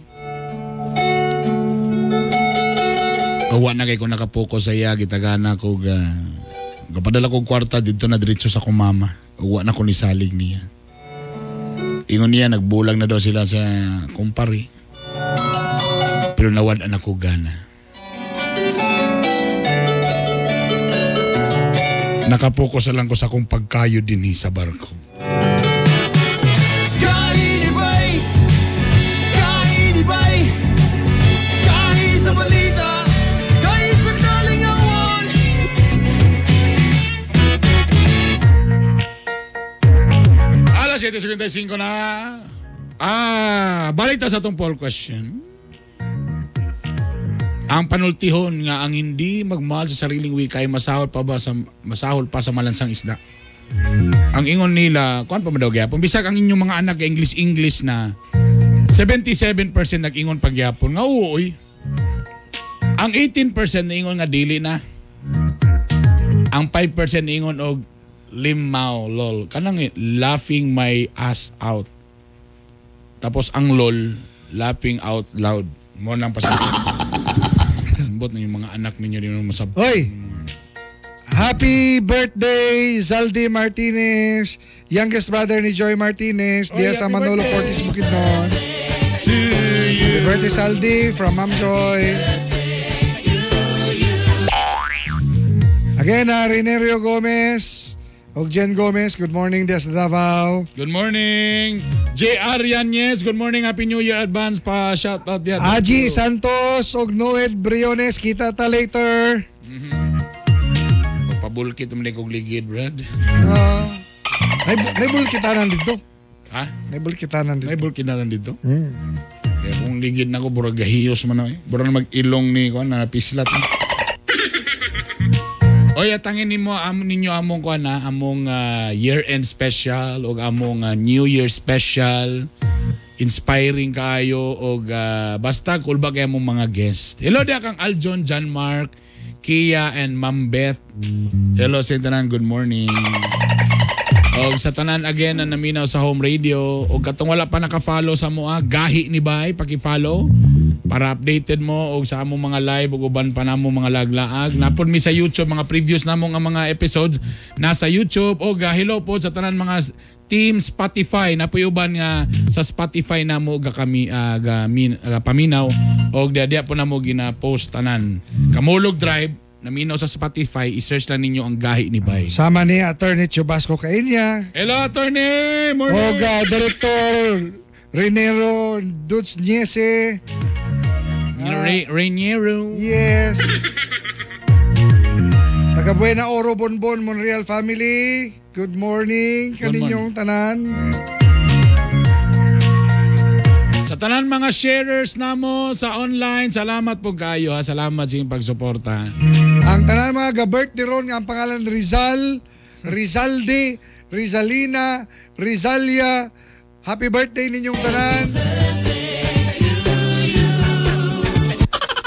Kawa na kay ko nakapoko sa iya gitagana ko ga gapadala ko kwarta didto na diretso sa akong mama. Uwa na ko nisalig niya. Ingon niya nagbulag na daw sila sa kumpare. Pero nawad-an ako gana. Nakapokus na lang ko sa akong pagkayo dinhi sa barko. Kainibay, kainibay, kahi sa balita, kahi sa kalingawan. Alas 7:55 na. Ah, balik ta sa atong poll question. Ang panultihon nga ang hindi magmahal sa sariling wika ay masahol pa ba sa masahol pa sa malansang isda. Ang ingon nila, kuan pa man daw gyapon bisag ang inyong mga anak English English na 77% nag-ingon pagyapon nga uoy. Ang 18% na ingon nga dili na. Ang 5% na ingon og limaw lol. Kanang laughing my ass out. Tapos ang lol laughing out loud. Mo nang pasabot. Bot na yung mga anak ninyo din masabot. Hoy! Happy birthday Zaldi Martinez, youngest brother ni Joy Martinez, diya sa Manolo Fortis Bukidnon. Happy birthday Zaldi from Ma'am Joy. Again, Renerio Gomez og Jen Gomez, good morning diya sa Davao. Good morning. JR Yanez, good morning. Happy New Year advance pa. Shout out diya. Aji Santos og Noed Briones, kita ta later. Mm-hmm. Pagpabulkit mo na kong ligid, Brad. Naibulkitanan dito. Ha? Naibulkitanan dito. Naibulkitanan dito? Mm. Kaya kung ligid na ko, burag gahiyos man ako eh. Burag na mag-ilong ni ko na pislat. Oy, atangin nimo ninyo among kuan na among year-end special og among New Year special. Inspiring kaayo og basta kulba kay among mga guest. Hello diha kang Aljon, John Mark, Kia and Ma'am Beth. Hello sa tanan, good morning. Og sa tanan again na naminaw sa home radio og katong wala pa naka-follow sa moa, gahi ni bay paki-follow para updated mo og sa among mga live ug uban pa namo mga laglaag. Napod mi sa YouTube mga previews namo nga mga episodes nasa YouTube og hello po sa tanan mga team Spotify. Napoy uban nga sa Spotify namo ga kami ga paminaw og diha po namo gina-post tanan. Kamulog Drive naminaw sa Spotify, i-search lang ninyo ang Gahi ni Bay. Sama ni Attorney Chubasco Kainya. Hello Attorney! Morning! Og Director Renero Dutsniese. Reniero. Yes. Taga Buena Oro Bonbon Monreal family. Good morning kaninyong tanan. Sa tanan mga sharers namo sa online, salamat po kayo ha. Salamat sa inyong pagsuporta. Ang tanan mga ga-birthday ron nga ang pangalan Rizal, Rizalde, Rizalina, Rizalia. Happy birthday ninyong tanan.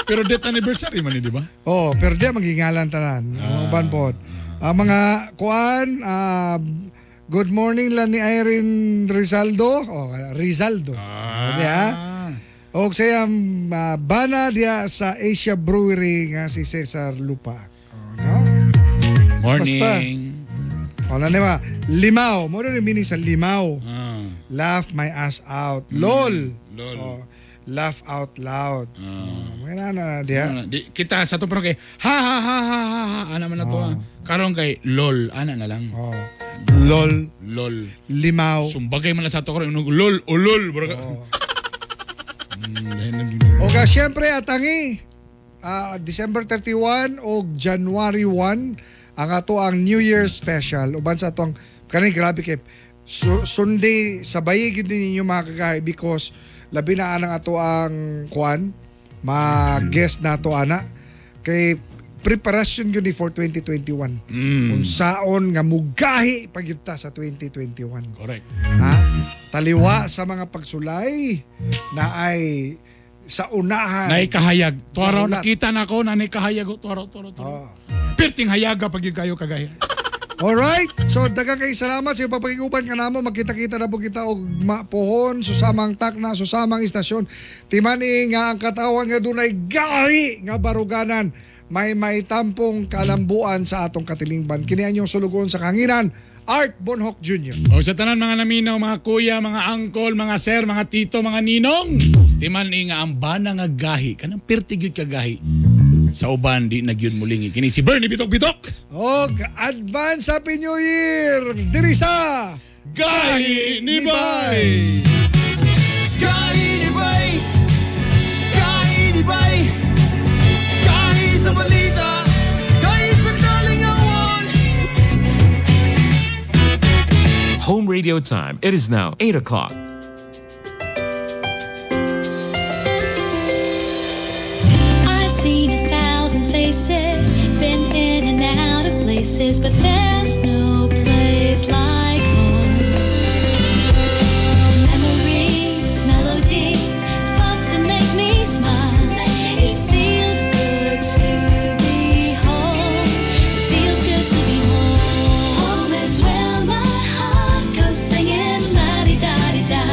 Pero death anniversary man ni, di ba? Oh, pero di magingalan tanan. Uban pod. Ang mga kuan, good morning lang ni Irene Rizaldo. Oh, Rizaldo. Di ha? Og sayang bana diya sa Asia Brewery nga si Cesar Lupa. Oh, no? Morning. Basta. Wala na ba? Limaw. Mo rin meaning sa limaw. Laugh my ass out. LOL. Lol. Oh, laugh out loud. Oh, mga na diya. Di, kita sa to pero kay ha ha ha ha ha ha ana man na to. Ah. Karon kay lol ana na lang. Oh. Lol. Lol. Limaw. Sumbagay man na sa to karon lol o lol. Oh. O syempre atangi December 31 o January 1 ang ato ang New Year's special uban sa atong kani grabe kay Sunday sabay gid ninyo mga kagahi because labi na anang ato ang kuan ma-guest nato ana kay preparation gyud ni for 2021. Unsaon nga mugahi pagyud ta sa 2021. Correct. Ha? Taliwa sa mga pagsulay na ay sa unahan. Naikahayag. Tuwaraw Naulat. nakita na ako na naikahayag. Tuwaraw, tuwaraw, tuwaraw. Pirting hayaga pag yun kayo kagaya. Alright. So daghang kay salamat sa pagpakiguban kanamo. Magkita-kita na po kita og mapuhon, susamang takna, susamang istasyon. Timani nga ang katawan nga dunay gahi nga baruganan. May maitampong kalambuan sa atong katilingban. Kini ang inyong sulugoon sa kahanginan, Art Bonhoc Jr. O sa tanan mga naminaw, mga kuya, mga angkol, mga sir, mga tito, mga ninong. Timan nga ang bana nga gahi. Kanang pirti gyud ka gahi. Sa uban di na gyud mulingi. Kini si Bernie Bitok Bitok. Og advance Happy New Year! Diri sa Gahi ni Bay! Gahi ni Bay! Gahi ni Bay! Gahi sa balita! Gahi sa kalingawan! Home radio time. It is now 8 o'clock. I've seen 1,000 faces, been in and out of places, but there's no place like home. Memories, melodies, thoughts that make me smile. It feels good to be home. It feels good to be home. Home is where my heart goes singing la-di-da-di-da.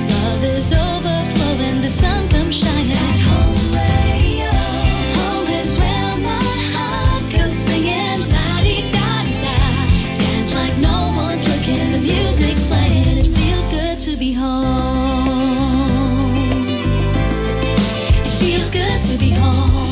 Love is overflowing, the sun comes shining. Home radio. Home is where my heart goes singing la-di-da-di-da. Dance like no one's looking, the music's playing. It feels good to be home. It feels good to be home.